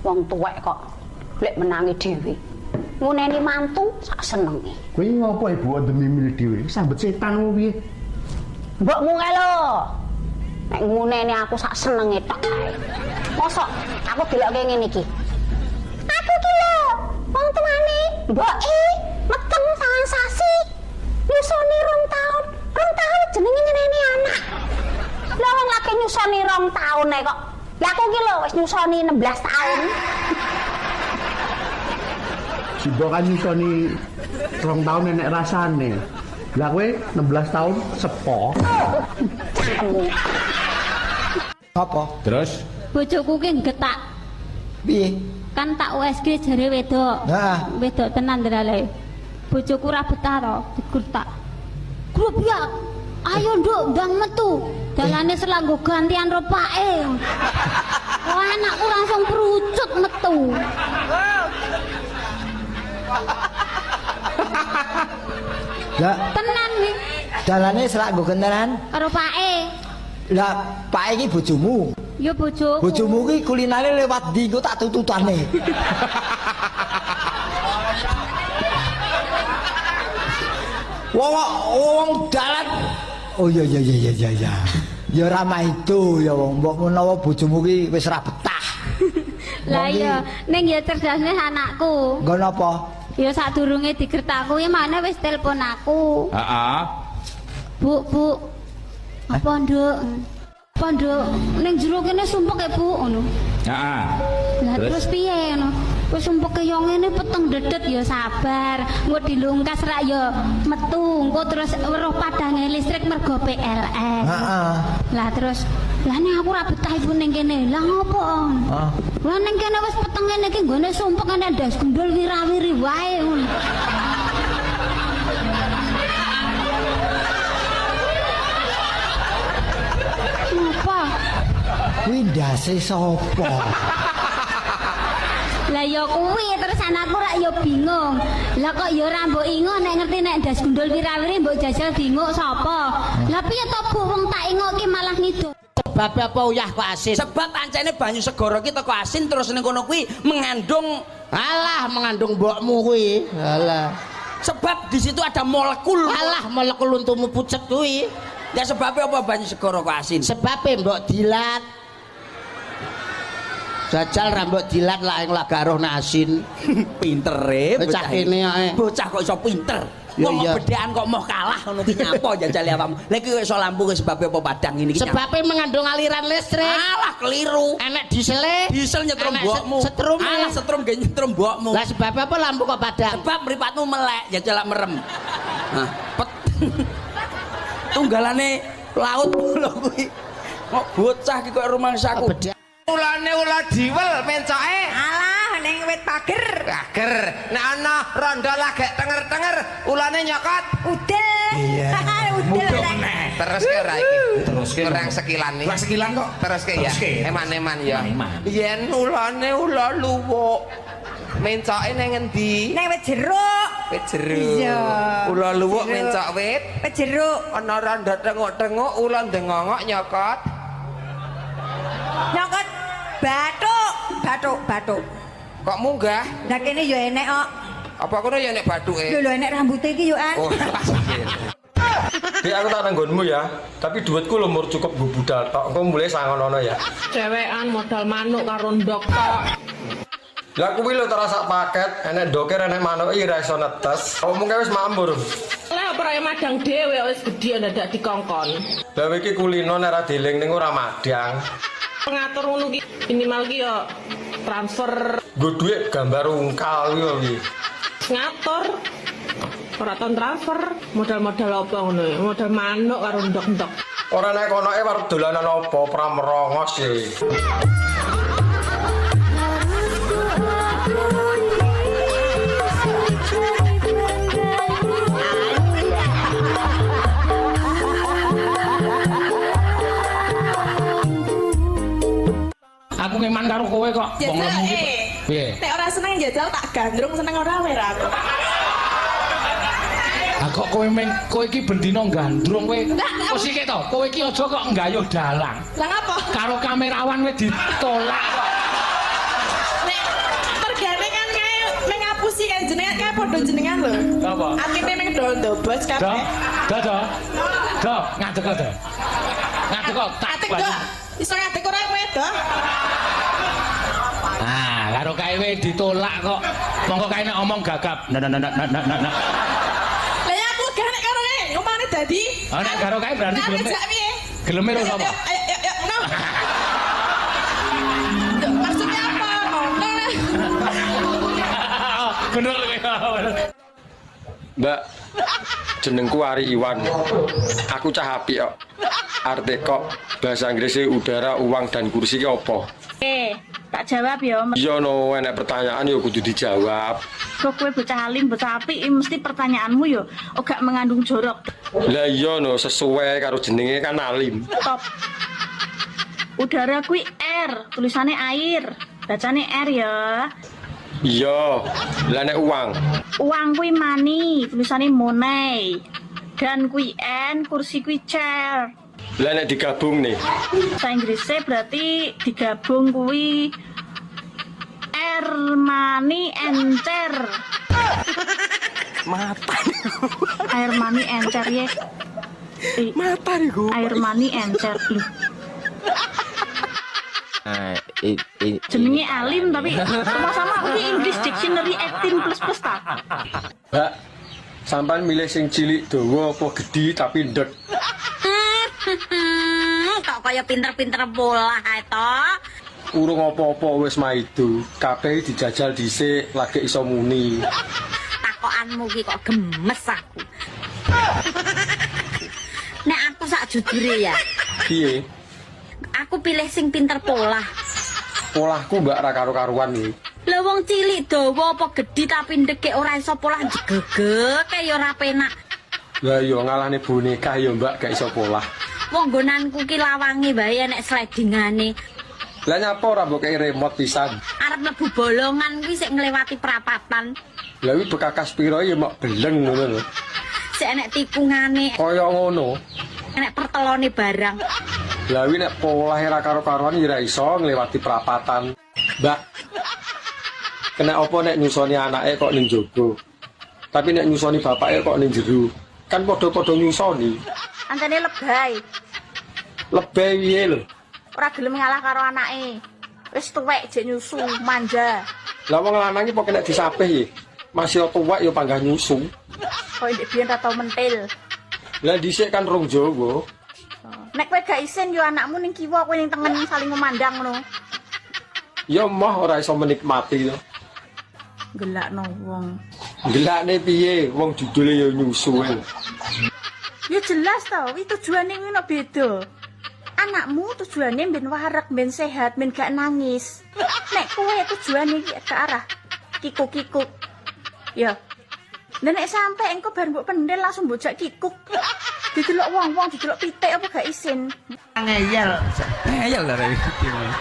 Wong tuwek kok lek menangi dhewe. Nguneni mantu sak senenge. Kowe ngopo ibu ndemimil dhewe? Sambet setan opo piye? Mbokmu kae lho. Nek nguneni aku sak senenge tok kae. Mosok aku delokke ngene iki. Aku ki lho, wong tuane mboke meteng sangang sasi. Nyusoni 2 taun. 2 taun jenenge nyeneni anak. Lah wong lagi nyusoni 2 taun ae kok. Lah aku ki lho wis nyusoni 16 taun. Si mbok kan nyusoni 2 taun enek rasane. Lah kowe 16 tahun sepo. Cangkemmu. Apa? Terus bojoku ki nggetak. Piye? Kan tak USG jare wedok. Heeh. Wedok tenan ndelale. Bojoku ora betah to, digertak. Grubyak. Ayo nduk ndang metu. Dalane selak nggo gantian ro pake. Wah, anakku langsung perucut metu. Lah tenan iki. Dalane selak nggo gentenan karo pake. Lah pake iki bojomu. Ya bojoku. Bojomu ki kulinane lewat ndi engko tak tututane. Wong dalan. Oh iya iya iya iya iya. Ya ora maido ya wong mbok menawa bojomu ki wis ora betah. Lah iya, ning ya cerdasne anakku. Nggo napa? Ya sadurunge digertak kuwi maneh wis telepon aku. Heeh. Bu, Bu. Apa, Nduk? Apa, Nduk? Ning jero kene sumpek e, Bu, ngono. Heeh. Lah terus piye ngono? Wis sumpeke yo ngene peteng dedet ya sabar. Engko dilungkas rak ya metu, engko terus weruh padange listrik mergo PLN. Heeh. Lah terus, lah nek aku ora betah ibu ning kene. Lah ngopo? Heeh. Lah ning kene wis peteng ngene iki nggone sumpek ngene ndas gendul wirawiri wae ngono. Ngopo? Kuwi ndase sapa? Lah ya kuwi terus anakku rak ya bingung. Lah kok ya ora mbok ingo nek ngerti nek ndas gundul wirawiri mbok jajal dinguk sapa? Lah piye to Bu wong tak ingok ki malah ngido. Sebab apa uyah kok asin? Sebab ancene banyu segara ki teko asin terus ning kono kuwi mengandung alah mengandung mbokmu kuwi. Alah. Sebab di situ ada molekul. Alah molekul untumu pucet kuwi. Ya sebabnya apa banyu segara kok asin? Sebabe mbok dilat. Jajal rambut dilat lah yang laga roh asin. Pinter e bocah kene ae. Bocah kok iso pinter. Wong bedaan kok moh kalah ngono ki nyapa jajal awakmu. Lha iki kok iso lampu ki sebabe apa padang ngene iki? Sebabe mengandung aliran listrik. Alah keliru. Enek diesele. Diesel nyetrum mbokmu. Setrum. Alah setrum ge nyetrum mbokmu. Lah sebabe apa lampu kok padang? Sebab mripatmu melek jajal lak merem. Nah, pet. Tunggalane laut lho kuwi. Kok bocah ki kok rumangsaku. Ulane ula diwel mencoke. Alah ning wit pager. Pager. Nek ana rondo lagek tenger-tenger, ulane nyokot. Udel. Iya. Udel. Terus ke ora iki? Terus ke. Kurang sekilan nih. Kurang sekilan kok. Terus ke ya. Eman-eman ya. Yen ulane ula luwuk. Mencoke ning ngendi? Ning wit jeruk. Wit jeruk. Iya. Ula luwuk mencok wit. Wit jeruk. Ana rondo tenguk-tenguk, ula ndengongok nyokot. Nyokot bathuk, bathuk, bathuk. Kok munggah? Lah kene ya enek kok. Apa kono ya enek bathuke? Lho lho enek rambute iki yo an. Oh. Dik aku tak nanggonmu ya, tapi duitku lho mur cukup nggo budal tok. Engko mulih sangonono ya. Cewekan modal manuk karo ndok tok. Lah kuwi lho terasa paket, enek ndoke enek manuk iki ra iso netes. Awakmu kae wis mambur. Lah ora madang dhewe wis gedhe ndadak dikongkon. Lah iki kulino nek ra dieling ning ora madang. Pengatur ngono ki minimal ki yo transfer. Nggo dhuwit gambar ungkal kuwi piye? Ngatur. Ora ton transfer, modal-modal apa ngono ya? Modal manuk karo ndok-ndok. Ora nek konoke arep dolanan apa pramrongos e. Aku ngeman karo kowe kok. Wong lemu iki. Piye? Nek ora seneng jajal tak gandrung seneng ora wae aku. Ah kok kowe meng kowe iki bendina gandrung kowe. Kok sithik to? Kowe iki aja kok nggayuh dalang. Lah ngapa? Karo kamerawan kowe ditolak kok. Nek Padha jenengan lho. Apa? Atine ning do ndobos Do, kabeh. do, do. Do, ngadeg kok, do. Ngadeg kok, tak Ngadeg do. Iso ngadeg ora kowe, do? Ah, karo kae we ditolak kok. Mongko kae nek omong gagap. Nah nah nah nah nah nah. nah. Lah ya aku gak nek karo kowe, ngomongane dadi. Oh, nek karo kae berarti Nah, geleme. ngejak piye? Geleme ro sapa? Ayo, ayo, ayo, no. Duh, maksudnya apa? Ngono lah. Bener kowe. Mbak, jenengku Ari Iwan. Aku cah apik kok. Arte kok bahasa Inggrisnya udara, uang dan kursi ki apa? Eh, tak jawab ya. Iya no, enek pertanyaan ya kudu dijawab. Kok kowe bocah alim, bocah apik, mesti pertanyaanmu yo gak mengandung jorok. Lah iya no, sesuai karo jenenge kan alim. Top. Udara kuwi R, tulisannya air. Bacane R ya. Iya, lah nek uang. Uang kuwi money, tulisannya money. Dan kuwi N, kursi kuwi chair. Lah nek digabung nih. Bahasa Inggrisnya berarti digabung kuwi R money encer. Mata Air money encer ya. Mata niku. Air money encer. Loh, Nah, jenenge alim tapi sama-sama aku ki English Dictionary 18 plus plus ta. Mbak, sampean milih sing cilik dawa apa gedhi tapi ndek? Kok kaya pinter-pinter bola ae to? Urung apa-apa wis maido. Kabeh dijajal dhisik lagi iso muni. Takokanmu ki kok gemes aku. Nek aku sak jujure ya, Piye? aku pilih sing pinter pola. Polahku mbak ra karo-karuan iki. Lah wong cilik dawa apa gedhi tapi ndekek ora iso polah jegegek ya ora penak. Lah iya ngalahne boneka ya mbak gak iso polah. Wong nggonanku ki lawange wae enek slidingane. Lah nyapa ora mbok kei remote pisan? Arep mlebu bolongan kuwi sik nglewati prapatan. Lah kuwi bekakas piro ya mok beleng ngono lho. Sik enek tikungane, Kaya ngono. enek pertelone barang. Lah kuwi nek polahe ra karo-karuan ya ora iso nglewati prapatan. Mbak. Kena apa nek nyusoni anake kok ning jaba? Tapi nek nyusoni bapake kok ning jero. Kan padha-padha nyusoni. Antene lebay, Lebih piye lho? ora gelem ngalah karo anake. Wis tuwek jek nyusu manja. Lah wong lanang iki pokoke nek disapih iki. Masih tuwek ya panggah nyusu. Kok ndek biyen ra tau mentil. Lah dhisik kan rong Jawa. Nek kowe gak isin yo anakmu ning kiwa kowe ning tengen saling memandang ngono. Ya moh ora iso menikmati to. Gelakno wong. Gelakne piye wong judule ya nyusu e. Ya jelas to, kuwi tujuane kuwi no beda. Anakmu tujuane ben wareg, ben sehat, ben gak nangis. Nek kowe tujuane iki ke arah kikuk-kikuk. Ya. Lah nek sampe engko bar mbok pendel langsung mbok jak kikuk. Didelok wong-wong, didelok pitik apa gak isin. Ngeyel. Ngeyel lah Rewi.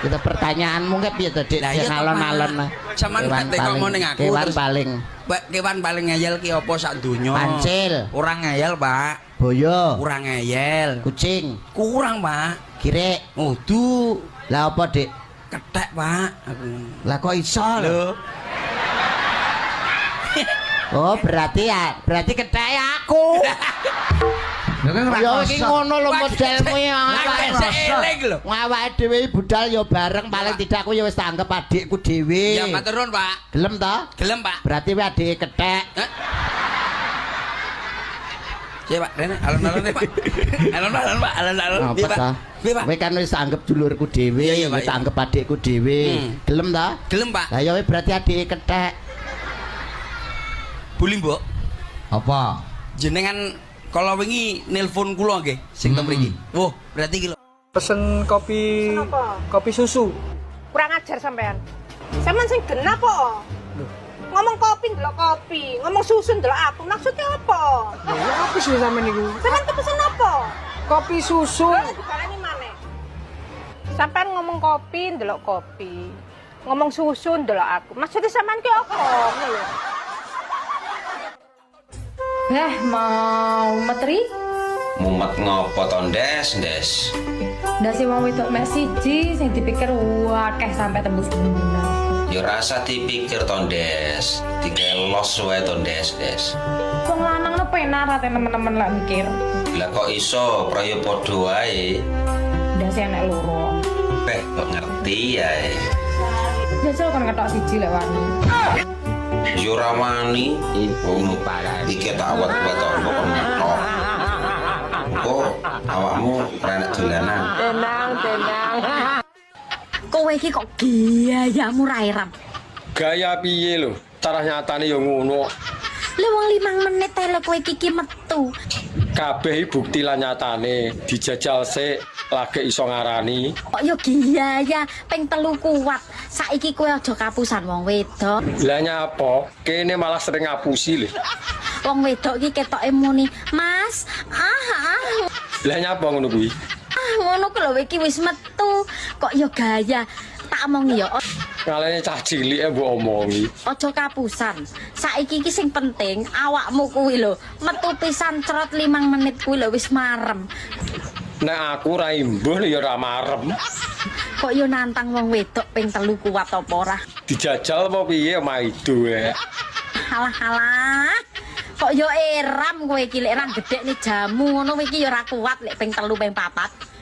Kita pertanyaanmu ke piye to, Dik? Lah iya Sing toh, alon-alon. Pak. Sampeyan Kewan gak teko paling- ngomong ning aku Kewan terus- paling Pak, kewan paling ngeyel ki apa sak donya? Kancil. Ora ngeyel, Pak. boyo, Kurang ngeyel. kucing, Kurang, Pak. kirik. Udu Lah apa, Dik? kethek, Pak. Aku. Lah kok iso lho? Lho, Oh, berarti ya, berarti ketheke aku. Ya iki ngono lho modelmu ya. Lah, gesek eling lho. Awake dhewe budal ya bareng paling tidak aku ya wis tanggep adikku dhewe. Ya matur nuwun, Pak. Gelem to? Gelem, Pak. Berarti kowe adike kethek. Hah? Sik, Pak, rene alon-alon Pak. Alon-alon, Pak, alon-alon. Apa Piye, Pak? ta? Piye, Pak? Kowe kan wis anggap dulurku dhewe, Iya, iya, Pak, wis iya. anggap adikku dhewe. Gelem ta? Gelem, Pak. Lah ya kowe berarti adike kethek. Buli, Mbok. Apa? Jenengan kalau wingi nelpon kula nggih sing teng mriki. Wah, berarti iki lho. Pesen kopi kopi susu. Kurang ajar sampean. Sampean sing genah po. Ngomong kopi ndelok kopi, ngomong susu ndelok aku. Maksudnya apa? Lho, ya apa sih sampean niku? Sampean kepesen apa? Kopi susu. Lha dibaleni maneh. Sampean ngomong kopi ndelok kopi. Ngomong susu ndelok aku. Maksudnya sampean ki apa? Ngono lho. Eh, mau metri? Mumet ngopo to, Ndes, Ndes? Ndase wong wedok mek siji sing dipikir wakeh sampe tembus bulan. Ya rasah dipikir to, Ndes. Dikelos wae to, Ndes, Des. Wong lanang no penak ra temen-temen lek mikir. Lah kok iso praya padha wae? Ndase enek loro. Eh, kok ngerti ya? Jajal kon ketok siji lek wani. Yo ora wani. Wong iki tak awet-awet kok kon ngetok. Kok awakmu ora enek dolanan. Tenang, tenang. Kowe iki kok gayamu ra eram. Gaya piye lho? Cara nyatane ya ngono. Lah wong 5 menit ae lho kowe iki metu. Kabeh iki bukti lan nyatane dijajal sik lagi iso ngarani. Kok yo gaya ping 3 kuat. Saiki kowe aja kapusan wong wedok. Lah nyapa? Kene malah sering ngapusi lho. Wong wedok iki ketoke muni, "Mas, ah ah." Lah nyapa ngono kuwi? Ah, ngono ku lho iki wis metu. Kok yo gaya. Tak omongi yo. Ngalene cah cilik e mbok omongi. Aja kapusan. Saiki iki sing penting awakmu kuwi lho metu pisan cerot 5 menit kuwi lho wis marem. Nek aku ora imbuh lho ya ora marem. Kok yo nantang wong wedok ping 3 kuat apa ora? Dijajal apa piye maido e. Alah alah. Kok yo eram kowe iki lek ra gedhekne jamu ngono iki yo ora kuat lek ping 3 ping 4.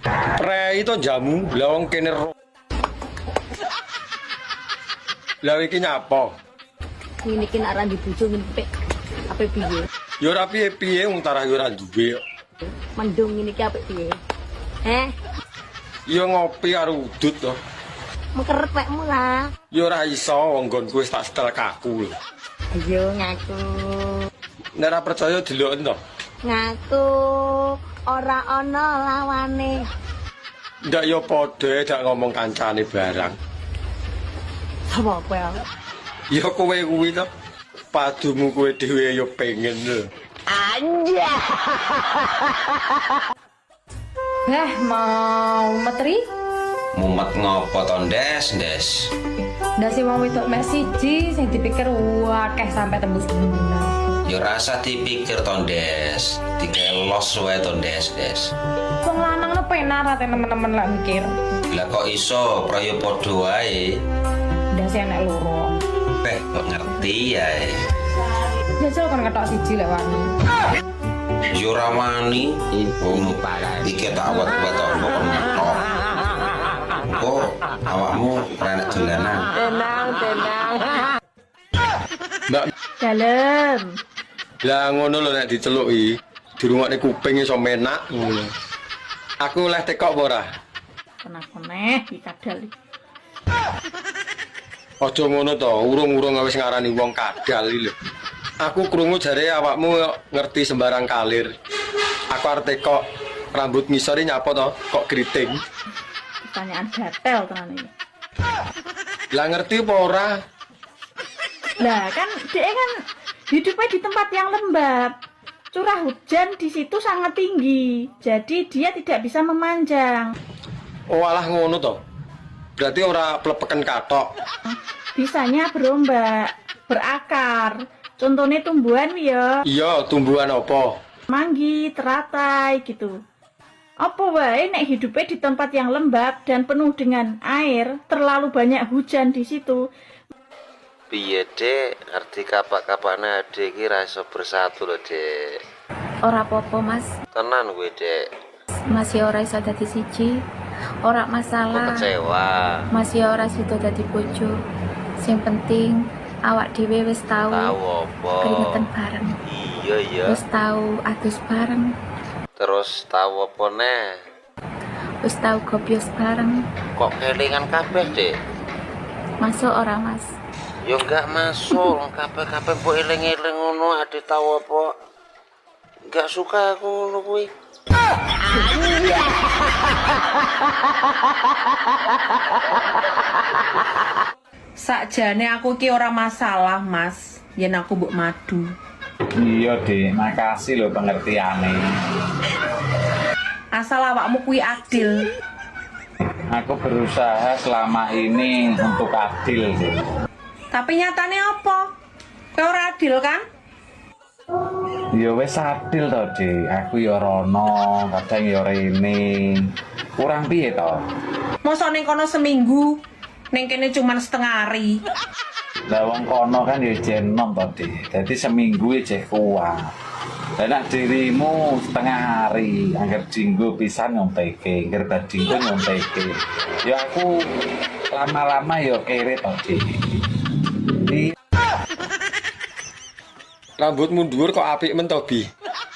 Prei to jamu, lah wong kene ro. Lah iki nyapa? Ngene iki nek ora dibojo ngene pek ape piye? Ya ora piye-piye wong tarah ya ora duwe. Mendung ngene iki apik piye? Heh, Ya ngopi karo udut to. mengkeret pekmu lah. Ya ora iso wong nggonku wis tak setel kaku lho. Ayo ngaku. Nek ora percaya deloken to. Ngaku ora ana lawane. Ndak ya padha dak ngomong kancane barang. Sapa kowe? Ya kowe kuwi to. Padumu kowe dhewe ya pengen lho. Anjay. Beh mau metri? Mumet ngopo to, Ndes, Ndes? Ndase wong wedok mek siji sing dipikir akeh sampe tembus bulan. Ya rasah dipikir to, Ndes. Dikelos wae to, Ndes, Des. Wong lanang no penak ra temen-temen lek mikir. Lah kok iso praya padha wae? Ndase enek loro. Eh, kok ngerti ya? Jajal kon ketok siji lek wani. Ya ora wani. Wong iki tak awet-awet kok kon ngetok. Kok awakmu ora enek dolanan. Tenang, tenang. Mbak, Dalem. lah ngono lho nek diceluki, dirungokne kuping iso menak ngono. Aku oleh tekok apa ora? Kenapa neh iki kadal iki. Aja ngono to, urung-urung wis ngarani wong kadal iki lho. Aku krungu jare awakmu ngerti sembarang kalir. Aku arep tekok rambut ngisor iki nyapa to? Kok keriting? Pertanyaan gatel tenan iki. Lah ngerti apa ora? Lah kan dia kan hidupnya di tempat yang lembab. Curah hujan di situ sangat tinggi. Jadi dia tidak bisa memanjang. Oh alah ngono to. Berarti ora plepeken katok. Bisanya berombak, berakar. Contohnya tumbuhan ya, Iya, tumbuhan apa? manggi, teratai gitu. Apa wae nek hidupnya di tempat yang lembab dan penuh dengan air, terlalu banyak hujan di situ. Piye, Dek? Ngerti kapak-kapane adek iki ra iso bersatu lho, Dek. Ora apa-apa, Mas. Tenan kowe, Dek. Masih ora iso dadi siji. Ora Kok masalah. kecewa? Masih ora sida dadi bojo. Sing penting awak dhewe wis tau Tahu apa? keringetan bareng. Iya, iya. Wis tau adus bareng, Terus tahu apa neh? wis tau gobyos bareng. Kok kelingan kabeh, Dek? Masuk ora, Mas? Ya enggak masuk, kabeh-kabeh mbok eling-eling ngono, ade tahu apa? Enggak suka aku ngono kuwi. Sakjane aku iki ora masalah, Mas. Yen aku mbok madu. Iya, Dik, makasih lho pengertiane. Asal awakmu kuwi adil. Aku berusaha selama ini untuk adil, Dik. Tapi nyatane apa? Kowe ora adil kan? Ya wis adil to, Dik. Aku ya rono, kadang ya rene. Kurang piye to? Mosok ning kono seminggu Ning kene cuman setengah hari. Lah wong kono kan ya jek enom to, Dik. Dadi seminggu jek kuat. Lah nek dirimu setengah hari, angger dinggo pisan nyonteke, angger bar dinggo nyonteke. Ya aku lama-lama ya kere to, Dik. Rambutmu dhuwur kok apik men to, Bi?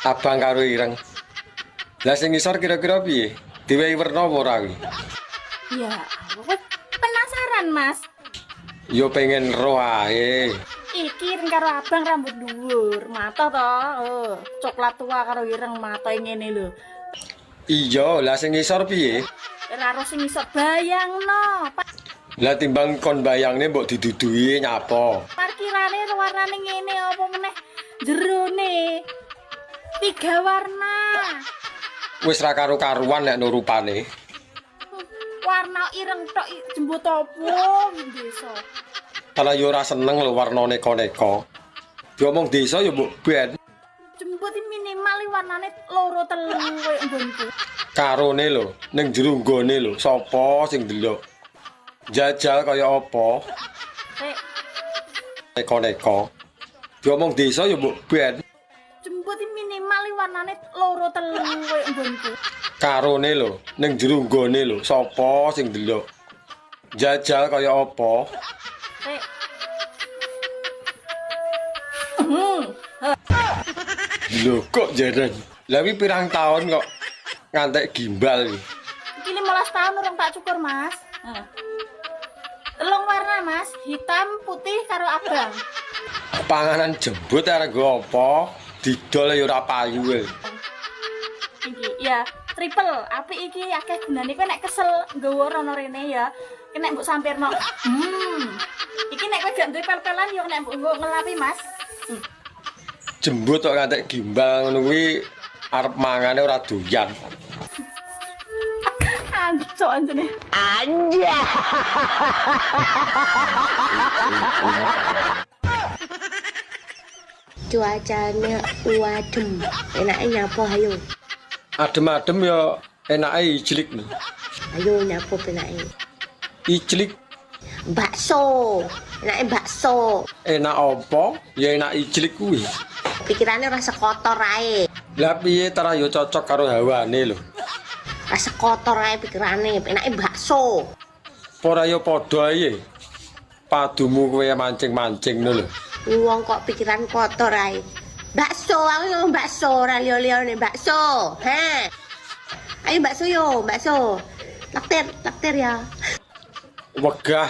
Abang karo ireng. Lah sing ngisor kira-kira piye? Diwehi werna apa ora kuwi? Ya, aku penasaran, Mas. Yo pengen roh ae. Iki ireng karo abang rambut dhuwur, mata to. Oh, coklat tua karo ireng mata ngene lho. Iya, lah sing ngisor piye? Ora ro sing iso bayangno. Lah timbang kon bayangne mbok diduduhi nyapa? Parkirane warnane ngene apa meneh jerone. 3 warna. Wis ra karu-karuan nek rupane. Warna ireng tok jembut opo desa. Lah yo ora seneng lho warnane neka-neka. Diomong desa yo mbok ben. Jembut minimal warnane 2 3 koyo nggonku. Karone lho, ning jero nggone lho, sapa sing ndelok? Jajal kaya apa? Neka-neka. Diomong desa yo mbok ben. Jembut minimal warnane 2 3 koyo nggonku. Karone lho, ning jero nggone lho, sapa sing ndelok? Jajal kaya apa? Lho kok jeren. Lah wi pirang tahun kok ngantek gimbal iki. Iki 15 tahun urung tak cukur, Mas. Heeh. 3 warna, Mas, hitam, putih karo abang. Panganan jembut arep nggo apa? Didol ya ora payu e. Iki ya triple, apik iki akeh gunane. Kowe nek kesel nggawa rono rene ya, nek mbok sampirno. Iki nek kowe gak duwe pel-pelan ya nek mbok nggo ngelapi, Mas. Jembut kok ngantek gimbal ngono kuwi arep mangane ora doyan. Ancok anjene. Anjay. Cuacanya adem, enake nyapo ayo. Adem-adem ya enake ijlik. Ayo nyapo penake. Ijlik. Bakso, enake bakso. Enak apa? Ya enak ijlik kuwi. Pikirane rasa kotor ae. Lah piye tara ya cocok karo hawane lho. Rasa kotor ae pikirane, enake bakso. Ora ya padha ae. Padumu kowe mancing-mancing lho. Wong kok pikiran kotor ae. Bakso, aku ngomong bakso, ora liya-liyane bakso. Heh. Ayo bakso yo, bakso. Laktir, laktir ya. Wegah.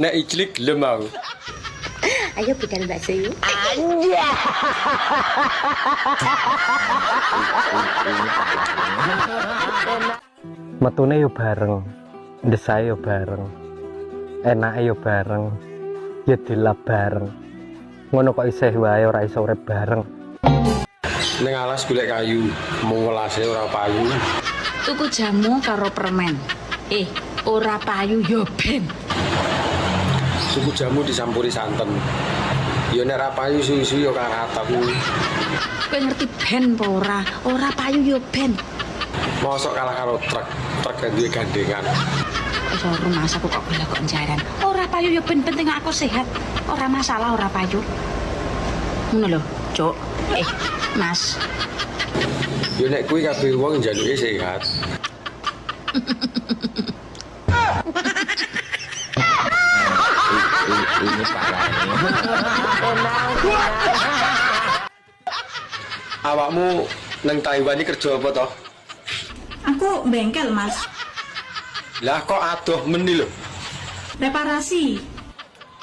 Nek ijlik gelem aku. Ayo budal bakso yuk. Anjay. Metune yo bareng, ndesae yo bareng. Enake yo bareng. Ya dilap bareng. Ngono kok isih wae ora iso urip bareng. Ning alas golek kayu, mung welase ora payu. Tuku jamu karo permen. Ora payu yo ben. Tuku jamu dicampuri santen. Ya nek ora payu suwi-suwi yo karatan. Kowe ngerti ben apa ora? Ora payu yo ben. Mosok kalah karo truk, truk duwe gandengan. Iso rumah aku kok golek kok jaran. Ora payu yo ben, penting aku sehat. Ora masalah ora payu. Ngono lho, Cuk. Mas. Yo nek kuwi kabeh wong njaluke sehat. Ini parah. Awakmu nang Taiwan iki kerja apa toh? Aku bengkel, Mas. Lah kok adoh meni lho? Reparasi.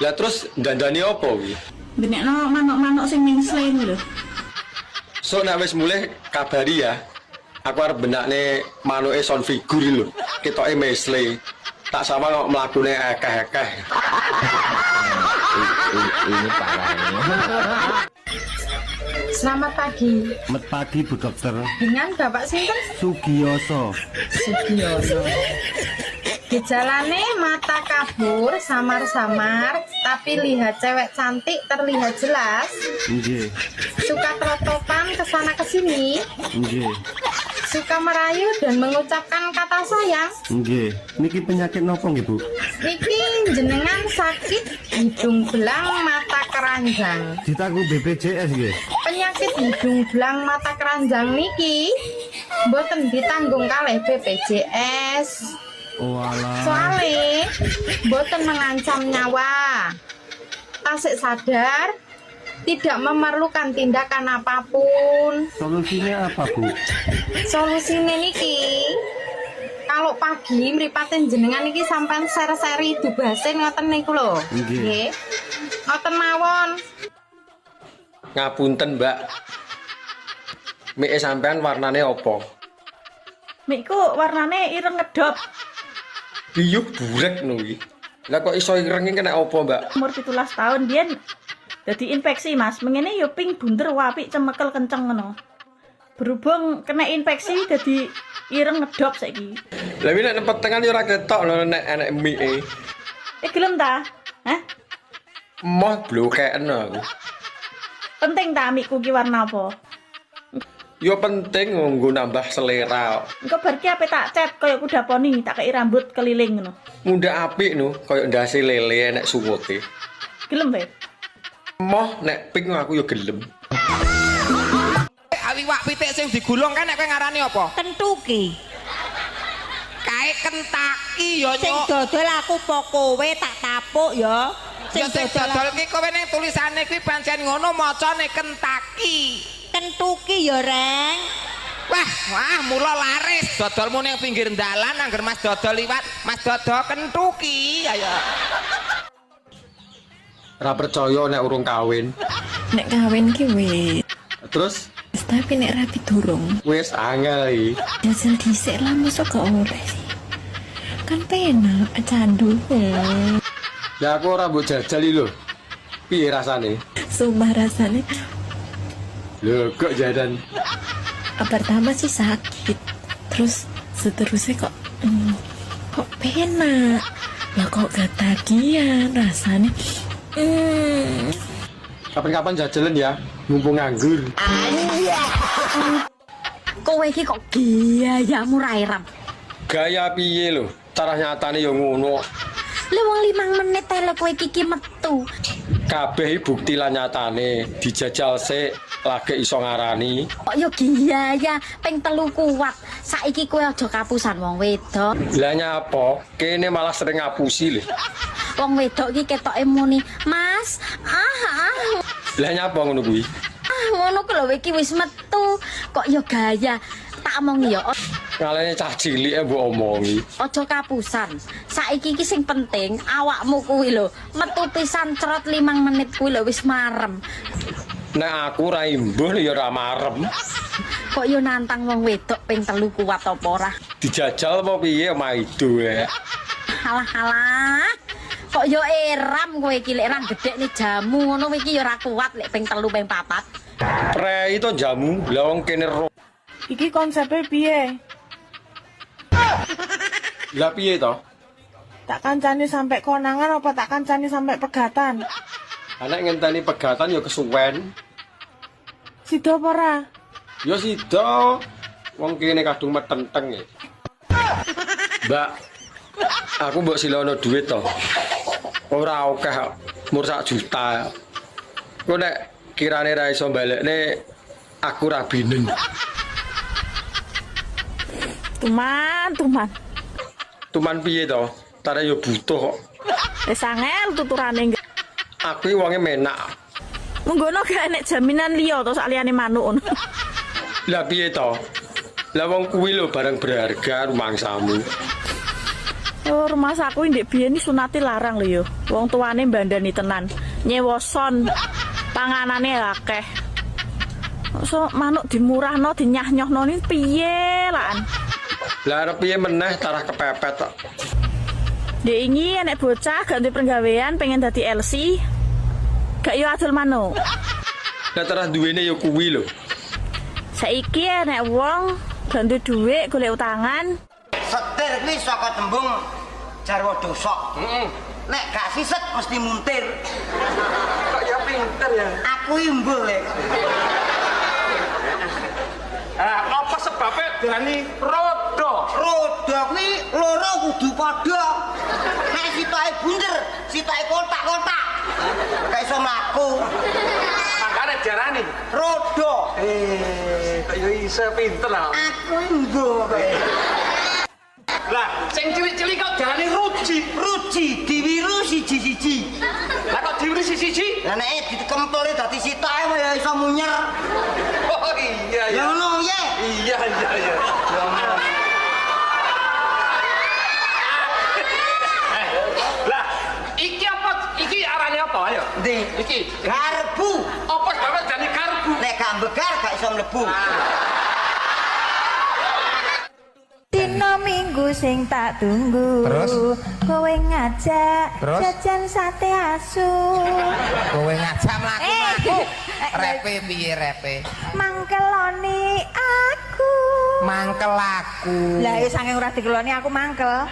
Lah terus dandani apa kuwi? Benekno manuk-manuk sing mingsle lho. Sok nek wis mulih kabari ya. Aku arep benakne manuke sound figure lho. Ketoke mesle. Tak sama kok mlakune akeh-akeh. Ini parah. Selamat pagi. Selamat pagi Bu Dokter. Dengan Bapak sinten? Sugiyoso. Sugiyoso. Gejalane mata kabur, samar-samar, tapi lihat cewek cantik terlihat jelas. Nggih. Suka kelotopan kesana kesini. Nggih. Suka merayu dan mengucapkan kata sayang. Nggih. Niki penyakit nopo nggih, Bu? Niki Jenengan sakit hidung belang mata keranjang. Ditanggung BPJS nggih. Penyakit hidung belang mata keranjang niki mboten ditanggung kalih BPJS. Oh alah. Soale mboten mengancam nyawa. Tasik sadar, tidak memerlukan tindakan apapun. Solusinya apa, Bu? Solusine niki kalau pagi mripate jenengan niki sampean ser-seri dubase ngoten niku lho. Nggih. Nggih. Ngoten mawon. Ngapunten, Mbak. Mike sampean warnane apa? Mikku warnane ireng ngedop. Biyuh burek no iki. Lah kok iso ireng iki kena apa, Mbak? Umur 17 tahun biyen dadi infeksi, Mas. Mengene yo pink bunder apik cemekel kenceng ngono. Berhubung kena infeksi dadi ireng ngedop saiki. Lah iki nek petengan yo ora ketok lho nek enek mike. Eh gelem ta? Hah? Moh blokeken aku. Penting ta mikku ki warna apa? Yo penting nggo nambah selera. Engko bar ki ape tak cat kaya kuda poni, tak kei rambut keliling ngono. Mundhak apik no, kaya ndase lele enek sungute. Gelem be? Moh nek pink aku yo gelem. Iwak pitik sing digulung kan nek kowe ngarani apa? Kentuki. Kae Kentaki ya Sing nyuk. dodol aku po kowe tak tapuk ya. Ya sing dodol ki kowe ning tulisane kuwi pancen ngono macane Kentaki. Kentuki ya, Reng. Wah, wah mula laris dodolmu ning pinggir dalan angger Mas dodol liwat, Mas dodol Kentuki ayo. Ora percaya nek urung kawin. Nek kawin ki wis. Terus Tapi nek rapi durung. wis angel iki. Jajal dhisik lah mosok gak oleh sih. Kan penak candu. Lah aku ora mbok jajal iki lho. Piye rasane? Sumpah rasane Lho kok jadan. pertama sih sakit. Terus seterusnya kok kok penak. Lah kok gak tagihan rasane. Kapan-kapan jajalan ya, mumpung nganggur. Kowe iki kok gayamu ra eram. Gaya piye lho? Cara nyatane ya ngono. Lah wong 5 menit ae lho kowe iki metu. Kabeh iki bukti lan nyatane, dijajal sik lagi iso ngarani. Kok yo gaya ping 3 kuat. Saiki kowe aja kapusan wong wedok. Lah nyapa? Kene malah sering ngapusi lho. Wong wedok iki ketoke muni, "Mas, ah ah." Lah nyapa ngono kuwi? Ah ngono ku lho iki wis metu. Kok yo gaya. Tak omongi yo Ngalene cah cilik e mbok omongi. aja kapusan. Saiki iki sing penting awakmu kuwi lho metu pisan cerot 5 menit kuwi lho wis marem. Nek aku ra imbuh ya ora marem. Kok yo nantang wong wedok ping 3 kuat apa ora? Dijajal apa piye maido ya. Alah alah. Kok yo eram kowe iki lek ra gedhekne jamu ngono iki yo ora kuat lek ping 3 ping 4. Prei to jamu, lah wong kene ro. Iki konsepnya piye? Lah piye to? Tak kancani sampai konangan apa tak kancani sampai pegatan? Anak ngenteni pegatan ya kesuwen. Sido apa ora? Ya sida. Wong kene kadung metenteng e. Mbak, aku mbok silono duit to. Ora akeh, mur sak juta. Kok nek kirane ra iso balekne aku rabinen. Tuman, tuman. Tuman piye to? Tare yo butuh kok. Wis angel tuturane. Aku iki wonge menak. Menggono gak enek jaminan liya to sak liyane manuk ngono. Lah piye to? Lah wong kuwi lho barang berharga rumangsamu. Oh, rumah saku ndek biyen iki sunate larang lho yo. Wong tuane mbandani tenan. Nyewa son. Panganane akeh. So manuk dimurahno, dinyah-nyohno ni piye lan? Lah arep piye meneh tarah kepepet tok. Ndek ingi enek bocah gak duwe penggawean pengen dadi LC. Gak yo adol manuk. Lah tarah duwene ya kuwi lho. Saiki enek wong gak duwe dhuwit golek utangan. Setir kuwi saka tembung jarwa dosok. Heeh. Nek gak siset mesti muntir. Kok ya pinter ya? Aku imbuh lek. Ah, apa sebabnya diarani rodo? Roda kuwi loro kudu padha. Nek sitoke bunder, sitoke kotak-kotak. Gak iso mlaku. Makane diarani roda. Kok yo iso pinter lah. Aku nggo kok. Lah, sing cilik-cilik kok diarani ruji. Ruji diwiru siji-siji. Lah kok diwiru siji-siji? Lah nek dikempeli dadi sitoke ya iso munyer. Oh iya iya. Ya ngono piye? Iya iya iya. Ya ngono. Lah, iki apa? Iki arane apa ayo? Ndi? Iki garbu. Apa sebabnya jane garbu? Nek gak mbegar gak iso mlebu. Dino Minggu sing tak tunggu. Terus? Kowe ngajak Terus? Jajan sate asu. Kowe ngajak mlaku-mlaku. Repe piye repe? Mangkeloni aku. Mangkel aku. Lah ya saking ora dikeloni aku mangkel.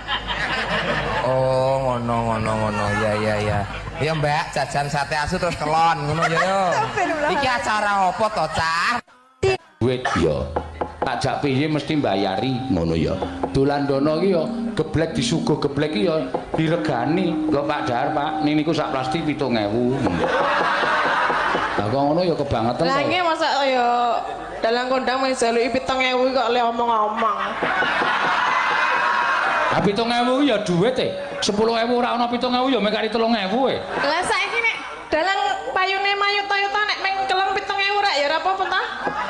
Oh, ngono ngono ngono. Ya ya ya. Ya Mbak, jajan sate asu terus kelon ngono ya yo. Iki acara apa to, Cah? Duit ya. Tak jak piye mesti mbayari ngono ya. Dolan dono iki ya geblek disuguh geblek iki ya diregani. Lho Pak Dahar, Pak, niku sak plastik 7.000. Lah kok ngono ya kebangetan. Lah nggih masa ya dalang kondang mung jaluki 7.000 kok le omong-omong. Lah 7.000 ya duit e. 10.000 ora ana 7.000 ya mek kari 3.000 e. Lah saiki nek dalang payune mayuta-yuta nek meng kelem 7.000 rak ya ora apa-apa ta?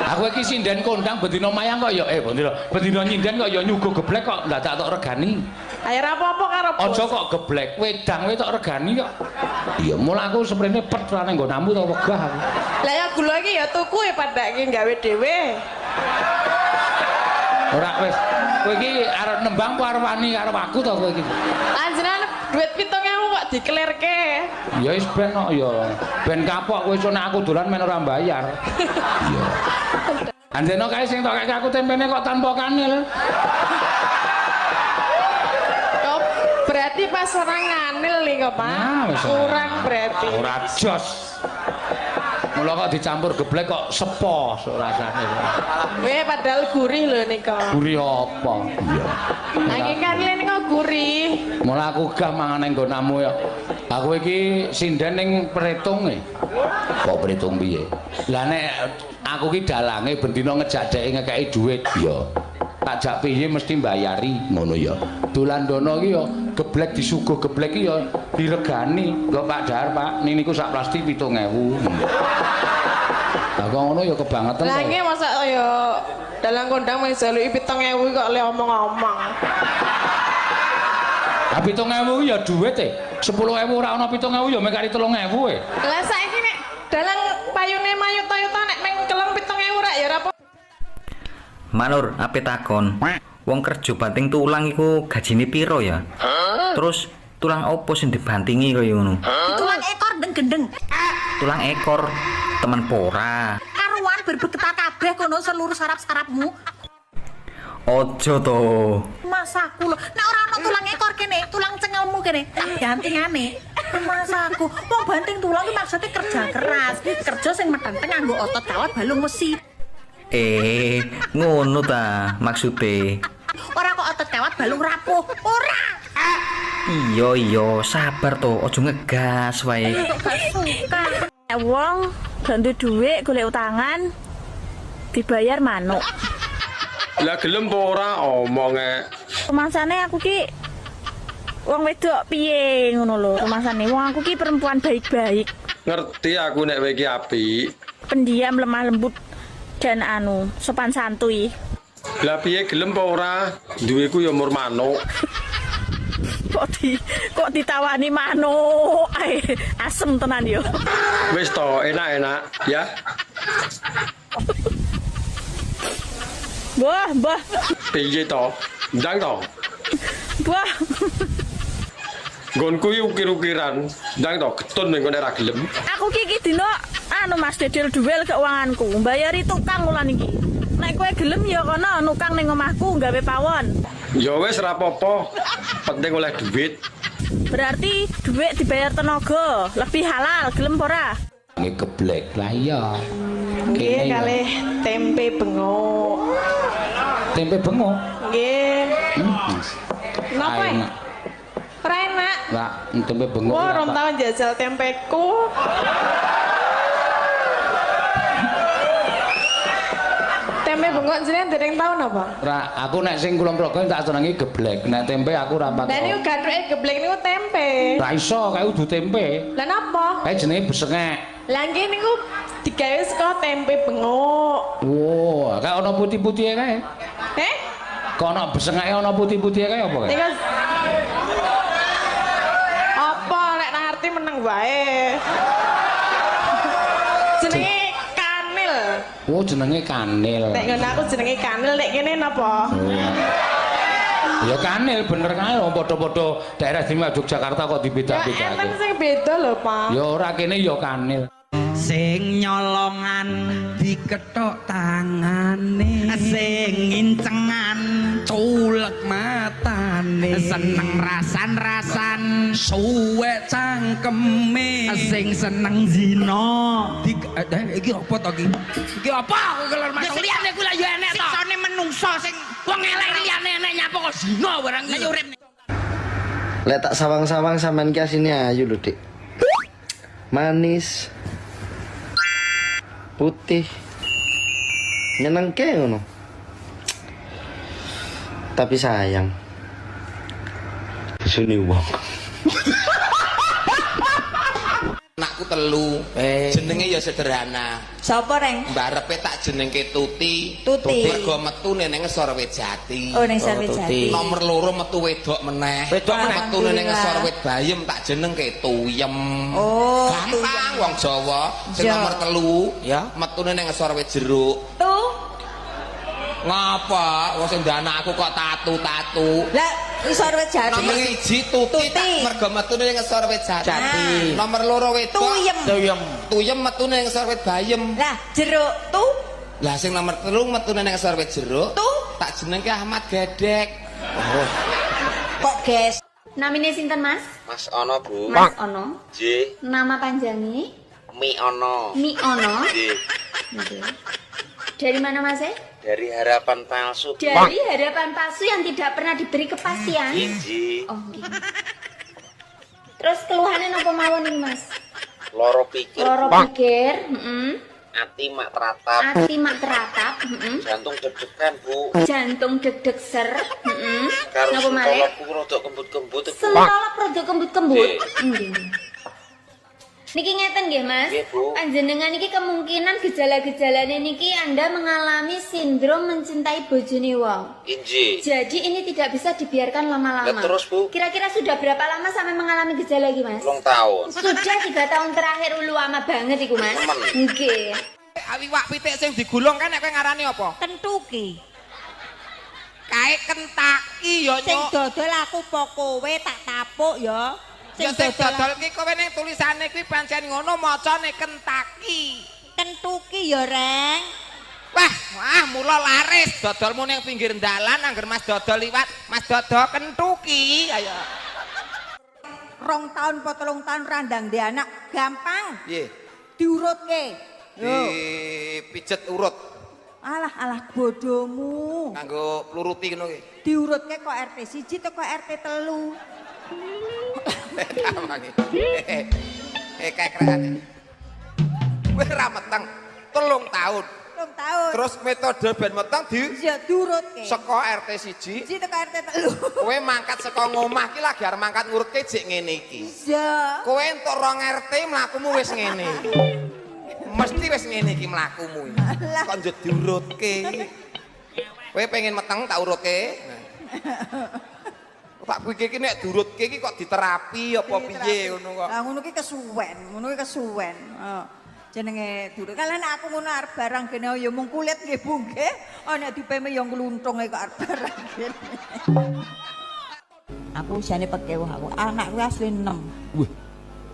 Aku iki sinden kondang bendina mayang kok ya bendina nyinden kok ya nyuguh geblek kok ndadak tok regani. Ayo ora apa-apa karo bos. Aja kok geblek, wedang wae tok regani kok. Iya, mula aku seprene pet ra nang nggonamu to wegah aku. Lah ya gula iki ya tuku ya padake gawe dhewe. Ora wis. Kowe iki arep nembang apa arep wani karo aku to kowe iki? Panjenengan duit 7.000 kok diklerke. Ya wis ben kok ya. Ben kapok kowe iso nek aku dolan men ora mbayar. Iya. Anjeno kae sing tok kek aku tempene kok tanpa kanil. Oh, berarti pas ora nganil nih kok, Pak. Nah, wis ora. Kurang berarti. Ora jos. Mula kok dicampur geblek kok sepo sok rasane. Weh padahal gurih lho nika. Gurih apa? Iya. Nanging kanile nika gurih. Mula aku gah mangan nang nggonamu ya. Aku iki sinden ning Pretung e. Kok Pretung piye? Lah nek aku ki dalange bendina ngejak dheke ngekeki dhuwit ya. Tak jak piye mesti mbayari ngono ya. Dolan dono iki ya geblek disuguh geblek iki ya diregani. Lho Pak Dahar, Pak, niku sak plastik 7.000. Lah kok ngono ya kebangetan. Lah nggih masa ya dalang kondang mung jaluki 7.000 kok le omong-omong. Lah 7.000 ya duit e. 10.000 ora ana 7.000 ya mek kari 3.000 e. Lah saiki nek dalang payune mayuta-yuta nek meng kelem 7.000 rak ya ora apa. Manur, ape takon? Wong kerja banting tulang iku gajine piro ya? Terus tulang opo sing dibantingi kaya ngono? Tulang ekor ndeng gendeng. Tulang ekor temen pora. Karuan berbegetar kabeh kono seluruh sarap-sarapmu. Ojo to. Masaku lho, nek ora ana tulang ekor kene, tulang cengelmu kene, tak gantingane. Masaku, wong banting tulang ki maksudnya kerja keras, kerja sing metenteng nganggo otot kawat balung wesi. Ngono ta maksude. Ora kok otot kawat balung rapuh, ora. Iya iya, sabar to, ojo ngegas wae. Gak suka. Wong gak duwe dhuwit golek utangan dibayar manuk. Lah gelem apa ora omonge. Rumasane aku ki wong wedok piye ngono lho, rumasane wong aku ki perempuan baik-baik, Ngerti aku nek kowe iki apik. pendiam, lemah lembut dan anu sopan santuy. Lah piye gelem apa ora? Duweku ya mur manuk. Kok ditawani manuk ae, asem tenan yo. Wis to, enak-enak ya. Wah, mbah, Piye to? Ndang to? mbah. Nggonku iki ukir-ukiran. Ndang to getun ning kono ora gelem. Aku ki iki dina anu Mas Dedel duel keuanganku, mbayari tukang wulan iki. Nek kowe gelem ya kono nukang ning omahku gawe pawon. Ya wis ora apa-apa. Penting oleh duit. Berarti duit dibayar tenaga, lebih halal, gelem apa ora? Nggih geblek. Lah iya. Nggih kalih tempe bengok. Tempe bengok. Nggih. Napa? Ora enak. Lah, tempe bengok. Wah, rong tahun jajal tempeku. Tempe bengok jenengan dereng tau napa? Ora, aku nek sing Kulon Progo tak senengi geblek. Nek tempe aku ora patek. Lah niku gathuke geblek niku tempe. Ora iso, kae udu tempe. Lah napa? Kae jenenge besengek. Lah nggih niku digawe saka tempe bengok. Wah, kae ana putih-putihe kae. Eh? Kok ana besengeke ana putih-putihe kae apa kae? Niku apa nek nang ngerti meneng wae. Jenenge kanil. Oh, jenenge kanil. Nek ngono aku jenenge kanil, nek kene napa? Oh. Ya kanil bener kae wong padha-padha daerah istimewa Yogyakarta kok Ya dibeda-bedake. enten sing beda lho, Pak. Ya ora kene ya kanil. Sing nyolongan dikethok tangane, sing ngincengan culek matane, seneng rasan-rasan suwek cangkeme, sing seneng zina iki apa to iki? Iki apa kowe kelor masuk liyane kuwi lha ya enek to. Siksane menungso sing wong elek liyane enek nyapa kok zina barang iki. Urip. Lek tak sawang-sawang sampean ki asine ayu lho, Dik. Manis. Putih. Nyenengke ngono. Tapi sayang. Bojone wong. Anakku telu, jenenge ya sederhana. Sapa, Reng? Mbarepe tak jenengke Tuti. Tuti. Mergo metu ning ngesor wit jati. Oh, ning ngesor wit jati. Nomor loro metu wedok meneh. Wedok meneh. Metu ning ngesor wit bayem tak jenengke Tuyem. Oh, gampang wong Jawa. Sing Ja. nomor telu ya metune ning ngesor wit jeruk. Tu. Ngapa? Wong sing anakku kok tatu-tatu. Lah, ngisor wit jati. Nomor siji Tuti, tak mergo metune ning ngesor wit jati. Jati. Nomor loro wedok Tuyem. Tuyem. Tuyem metune ning ngesor wit bayem. Lah, jeruk tu. Lah sing nomor telu metune ning ngesor wit jeruk. Tu. Tak jenengke Ahmad Gedek. Oh. Kok ges? Namine sinten, Mas? Mas Ono, Bu. Mas Ono. J. Nama panjangnya Mi Ono. Mi Ono. J. Oke. Dari mana, Mas? Dari harapan palsu. Dari harapan palsu yang tidak pernah diberi kepastian. J. Oh, nggih. Terus keluhannya nopo mawon nih, Mas? Loro pikir. Loro pikir, heeh. Ati mak teratap. Ati mak teratap, heeh. Jantung deg-degan, Bu. Jantung deg-deg ser, heeh. Karo Napa malih? sentolopku rodok kembut-kembut, Bu. Sentolop rada kembut-kembut. Nggih. Nggih. Niki ngeten nggih, Mas. Nggih, Bu. Panjenengan niki kemungkinan gejala-gejalane niki Anda mengalami sindrom mencintai bojone wong. Inji. Jadi ini tidak bisa dibiarkan lama-lama. Lah terus, Bu? Kira-kira sudah berapa lama sampai mengalami gejala iki, Mas? 3 tahun. Sudah 3 tahun terakhir ulu lama banget iku, Mas. Nggih. Iwak pitik sing digulung kan nek kowe ngarani apa? Kentuki. Kae Kentaki ya, Sing Nyuk. dodol aku po kowe tak tapuk ya. Ya sing dodol ki kowe ning tulisane kuwi pancen ngono macane Kentaki. Kentuki ya, Reng. Wah, wah mula laris dodolmu ning pinggir dalan angger Mas dodol liwat, Mas dodol Kentuki. Ayo. 2 tahun po 3 tahun randang di anak gampang Piye? diurutke. Yo. Dipijet urut Alah alah bodomu. nganggo pluruti ngono ki. Diurutke kok RT 1 teko RT 3. Kae kerekane. Kowe ra meteng 3 tahun. 3 tahun. Terus metode ben meteng di ya diurutke. Saka RT 1 1 teko RT 3. Kowe mangkat saka ngomah ki lagi arep mangkat ngurutke jek ngene iki. Iya. Kowe entuk 2 RT mlakumu wis ngene. Mesti wis ngene iki mlakumu iki. Kok njut diurutke. Kowe pengen meteng tak urutke. Tak pikir ki nek diurutke ki kok diterapi apa piye ngono kok. Lah ngono ki kesuwen, ngono ki kesuwen. Heeh. Jenenge durut. Kalian aku ngono arep barang kene ya mung kulit nggih Bu nggih. Oh nek dipeme ya ngluntung kok arep barang kene. Aku jane pekewuh aku. Anakku asli 6. Wih.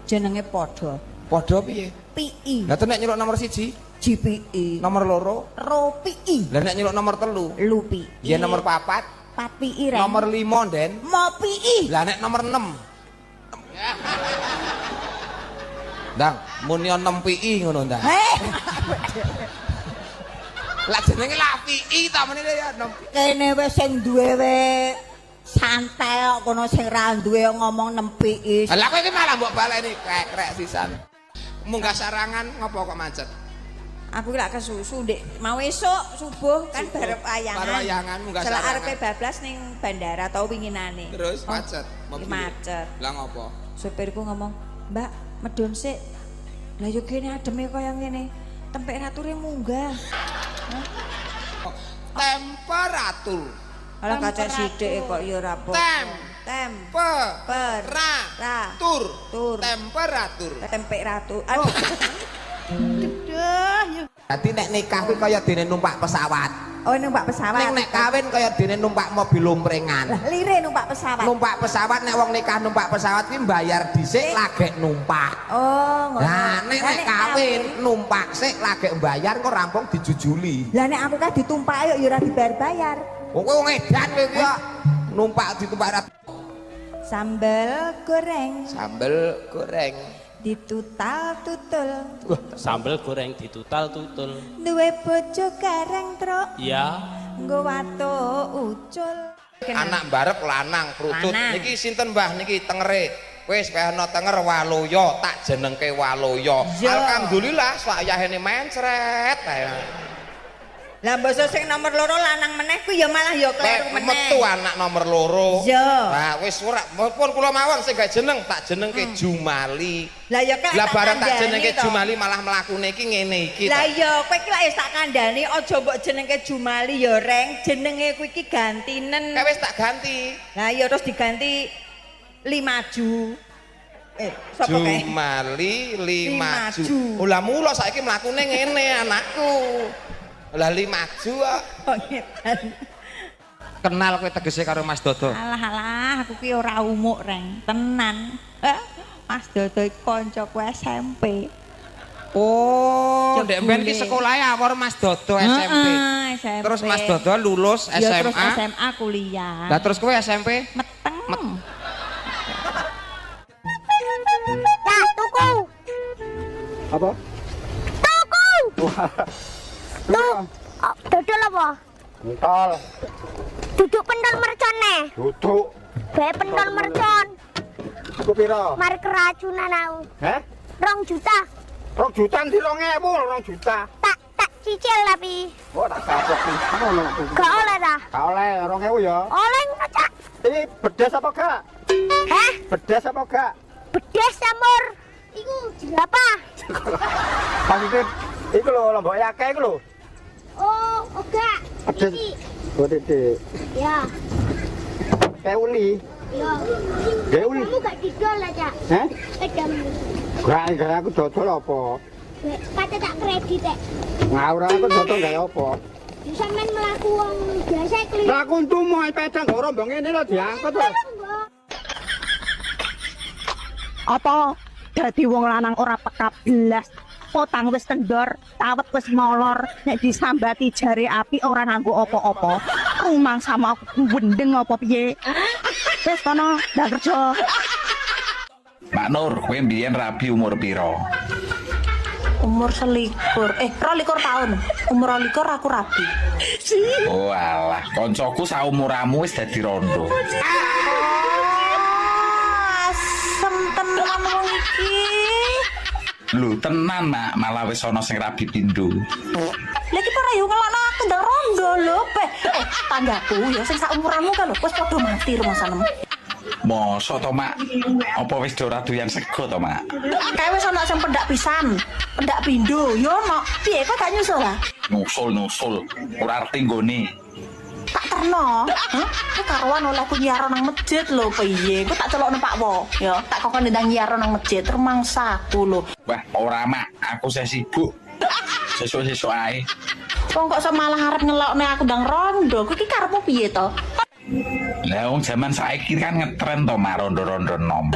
Jenenge padha. Padha piye? PI. Lah nek nyeluk nomor 1? GPI. Nomor 2? Ropi. Lah nek nyeluk nomor 3? Lupi. Ya nomor 4? Papi Reng. Nomor 5, Den. Mopi. Lah nek nomor 6. Ndang, muni 6 PI ngono ndang. Heh. Lah jenenge lah PI ta meneh ya 6. Kene wis sing duwe we Santai kok kono sing ra duwe ngomong nempiki. Lah kowe iki malah mbok baleni krek sisan. Munggah sarangan ngopo kok macet? Aku lak kesusu ndek mau esuk subuh kan barep wayangan. Barep wayangan munggah sarangan. Selak arepe bablas ning bandara tau winginane. Terus macet, oh, macet. Lah ngopo? Sopirku ngomong, "Mbak, medun sik." Lah yo kene ademe kaya ngene. Temperature munggah. Temperatur. Alah kacek sithik kok ya ora apa. Tem pe per ra tur tur temperatur. Temperatur. Aduh. Dadi nek nikah kuwi kaya dene numpak pesawat. Oh, numpak pesawat. Ning nek kawin kaya dene numpak mobil lumpringan. Lah lire numpak pesawat. Numpak pesawat nek wong nikah numpak pesawat kuwi mbayar dhisik lagek numpak. Oh, ngono. Lah nek nek kawin numpak sik lagek mbayar kok rampung dijujuli. Lah nek aku kan ditumpaki kok ya ora dibayar-bayar. Wong kowe wong edan kowe kuwi kok numpak ditumpak ra. Sambel goreng. Sambel goreng. Ditutal tutul. Sambel goreng ditutal tutul. Duwe bojo gareng, Truk. Iya. Nggo watuk ucul. Anak barep lanang prucut. Niki sinten Mbah niki tengere? Wis ana tenger Waluya, tak jenengke Waluya. Alhamdulillah sayahene mencret. Lah mbasa sing nomor loro lanang meneh kuwi ya malah ya kleru meneh. Metu anak nomor loro. Iya. Lah wis ora pun kula mawon sing gawe jeneng tak jenengke Jumali. Lah ya kan lah bareng tak jenengke Jumali malah mlakune iki ngene iki. Lah iya kowe iki lak wis tak kandhani aja mbok jenengke Jumali ya Reng, jenenge kuwi iki gantinen. Kae wis tak ganti. Lah iya terus diganti Limaju. Sapa kae? Jumali Limaju. Oh lah mula saiki mlakune ngene anakku. Lah Limaju kok. Oh ngetan. Kenal kowe tegese karo Mas Dodo. Alah alah aku ki ora umuk Reng, tenan. Mas Dodo iki kancaku SMP. Oh, ndek mben ki sekolahe awor Mas Dodo SMP. SMP. Terus Mas Dodo lulus SMA. Ya, terus SMA kuliah. Lah terus kowe SMP? Meteng. Ya, tuku. Apa? Tuku. Tuh, dodol apa? Pentol. Duduk pentol mercon nih. Duduk. Bae pentol mercon. Iku piro? Mari keracunan aku. Heh? 2 juta. 2 juta ndi 2000, 2 juta. Tak cicil tapi. Oh, tak kapok ngono. Gak oleh ta? Gak oleh, 2000 ya. Oleh ngono, Cak. Iki bedes apa gak? Heh? Bedes apa gak? Bedes samur. Iku jerapah. Maksudnya iku lho lomboke akeh iku lho. Oh, enggak. Pedes. Oh, titik. Ya. Kayak uli. Ya. Kayak uli. Kamu gak didol lah, Cak. Heh? Edamu. Gak aku dodol apa? Kate tak kredit, Cak. Ngawur aku dodol gawe apa? Ya sampean mlaku wong biasa keliru. Lah aku untumu ae pedang kok rombong ngene lho diangkut lho. Apa dadi wong lanang ora peka blas? Potang wis kendor, tawet wis molor, nek disambati jare api ora nganggo apa-apa. Rumangsamu aku wendeng apa piye? Wis kono, ndak kerja. Mak Nur, kowe mbiyen rabi umur piro? Umur 21, 22 tahun. Umur 22 aku rabi. Oh alah, koncoku saumuramu wis dadi rondo. Asem tenan wong iki. Lho tenan Mak, malah wis ana sing rabi pindho. Lha iki ora yo ngelokno aku ndang rondo lho, Beh. Tanggaku ya sing saumuranmu ka lho wis padha mati rumasanem. Mosok to, Mak? Apa wis do ora doyan sego to, Mak? Kae wis ana sing pendak pisan, pendak pindho yo ono. Piye kok gak nyusul ah? Nyusul-nyusul, ora arti nggone. Tak terno. Hah? Ku karuan oleh aku nyiaro nang masjid lho piye? Ku tak celokno Pak Wo, ya. Tak kokon ndang nyiaro nang masjid rumangsaku lho. Wah, ora Mak, aku sih sibuk. Sesuk-sesuk ae. Wong kok iso malah arep ngelokne aku ndang rondo. Kuwi iki karepmu piye to? Lah wong jaman saiki kan ngetren to Mak rondo-rondo nom.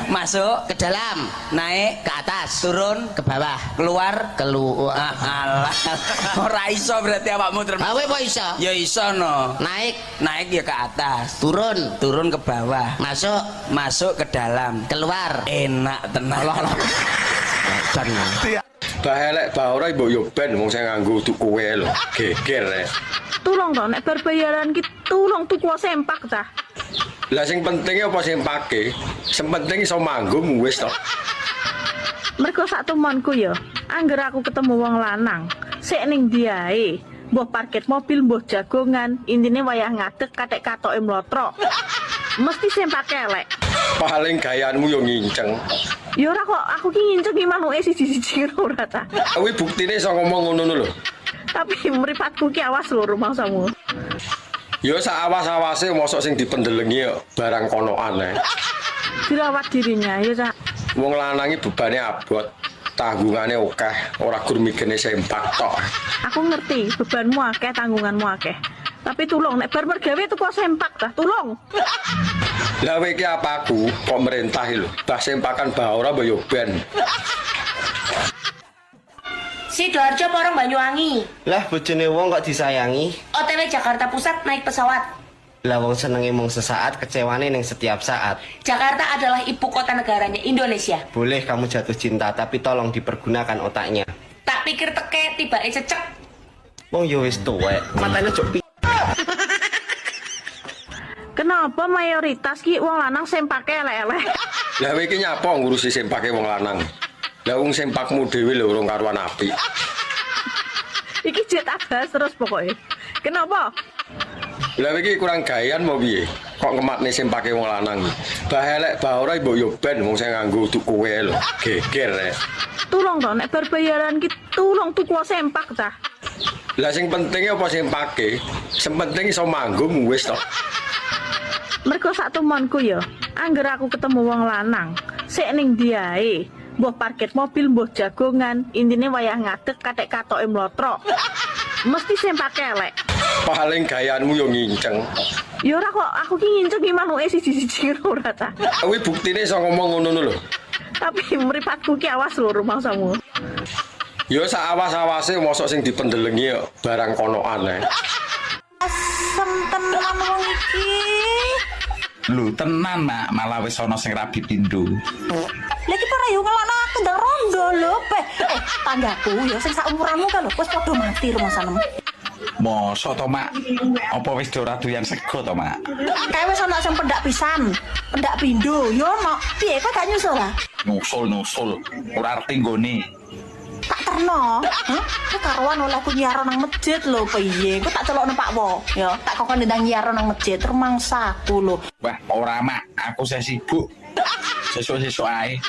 Masuk ke dalam, naik ke atas, turun ke bawah, keluar keluar. Alah, ora iso berarti awakmu terus. Kowe apa iso? Ya iso no. Naik, naik ya ke atas, turun, turun ke bawah, masuk, masuk ke dalam, keluar. Enak tenan. Bah elek bah ora mbok yo ben wong sing nganggo untuk kowe lho. Geger rek. Tulung to nek bar bayaran ki tulung tuku sempak ta. Lah sing penting apa sempake? Sing penting iso manggung wis to. Mergo sak tumonku ya, angger aku ketemu wong lanang, sik ning diae, mbuh parkir mobil, mbuh jagongan, intine wayah ngadeg kathek katoke mlotrok. Mesti sempake elek. Paling gayanmu yo nginceng. Ya ora kok, aku ki nginceng ki manuke siji-siji ora ta. Kuwi buktine iso ngomong ngono lho. Tapi mripatku ki awas lho rumangsamu. Ya sak awas-awase mosok sing dipendelengi barang konoan ae. Dirawat dirinya ya, Cak. Wong lanang iki bebane abot, tanggungane akeh, ora gur mikirne sempak tok. Aku ngerti bebanmu akeh, tanggunganmu akeh. Tapi tulung nek bar mergawe tuku sempak ta, tulung. Lah kowe iki apa aku kok merintah lho. Bah sempakan bah ora mbok yo ben. Sidoarjo porong Banyuwangi. Lah bojone wong kok disayangi? OTW Jakarta Pusat naik pesawat. Lah wong senenge mung sesaat, kecewane ning setiap saat. Jakarta adalah ibu kota negaranya Indonesia. Boleh kamu jatuh cinta, tapi tolong dipergunakan otaknya. Tak pikir teke tibake cecek. Wong yo wis tuwek, matane cuk pi. Kenapa mayoritas ki wong lanang sempake elek-elek? Lah kowe iki nyapa ngurusi sempake wong lanang? Lah wong sempakmu dhewe lho urung karuan apik. Iki jet abas terus pokoknya. Kenapa? Lah iki kurang gawean mau piye? Kok ngematne sempake wong lanang iki? Bah elek bah ora mbok yo ben wong sing nganggo utuk kowe lho. Geger rek. Tulung to nek bar bayaran ki tulung tuku sempak ta. Lah sing penting apa sempake? Sing penting iso manggung wis to. Mergo sak tumonku ya, angger aku ketemu wong lanang, sik ning diae, mbuh parkir mobil, mbuh jagongan, intine wayah ngadeg kathek katoke mlotrok. Mesti sempake elek. Paling gayanmu yo nginceng. Ya ora kok, aku ki nginceng ki manuke siji-siji ora ta. Kuwi buktine iso ngomong ngono lho. Tapi mripatku ki awas lho rumangsamu. Ya sak awas-awase mosok sing dipendelengi barang konoan ae. Asem tenan wong iki. Lho tenan, Mak, malah wis ana sing rabi pindho. Lha iki ora yo ngelokno aku ndang rondo lho, Beh. Tanggaku ya sing sak umuranmu ka lho wis padha mati rumasanem. Mosok to, Mak? Apa wis ora doyan sego to, Mak? Kae wis ana sing pendak pisan, pendak pindho yo ono. Piye kok gak nyusul lah? Nyusul-nyusul, ora arti nggone. Tak terno, heh? Ku karuan olehku nyiaran nang masjid lho piye? Ku tak celokno Pak Wo, ya. Tak kokon ndang nyiaran nang masjid rumangsaku lho. Wah, ora, Mak, aku saya sibuk. Sesuk-sesuk ae.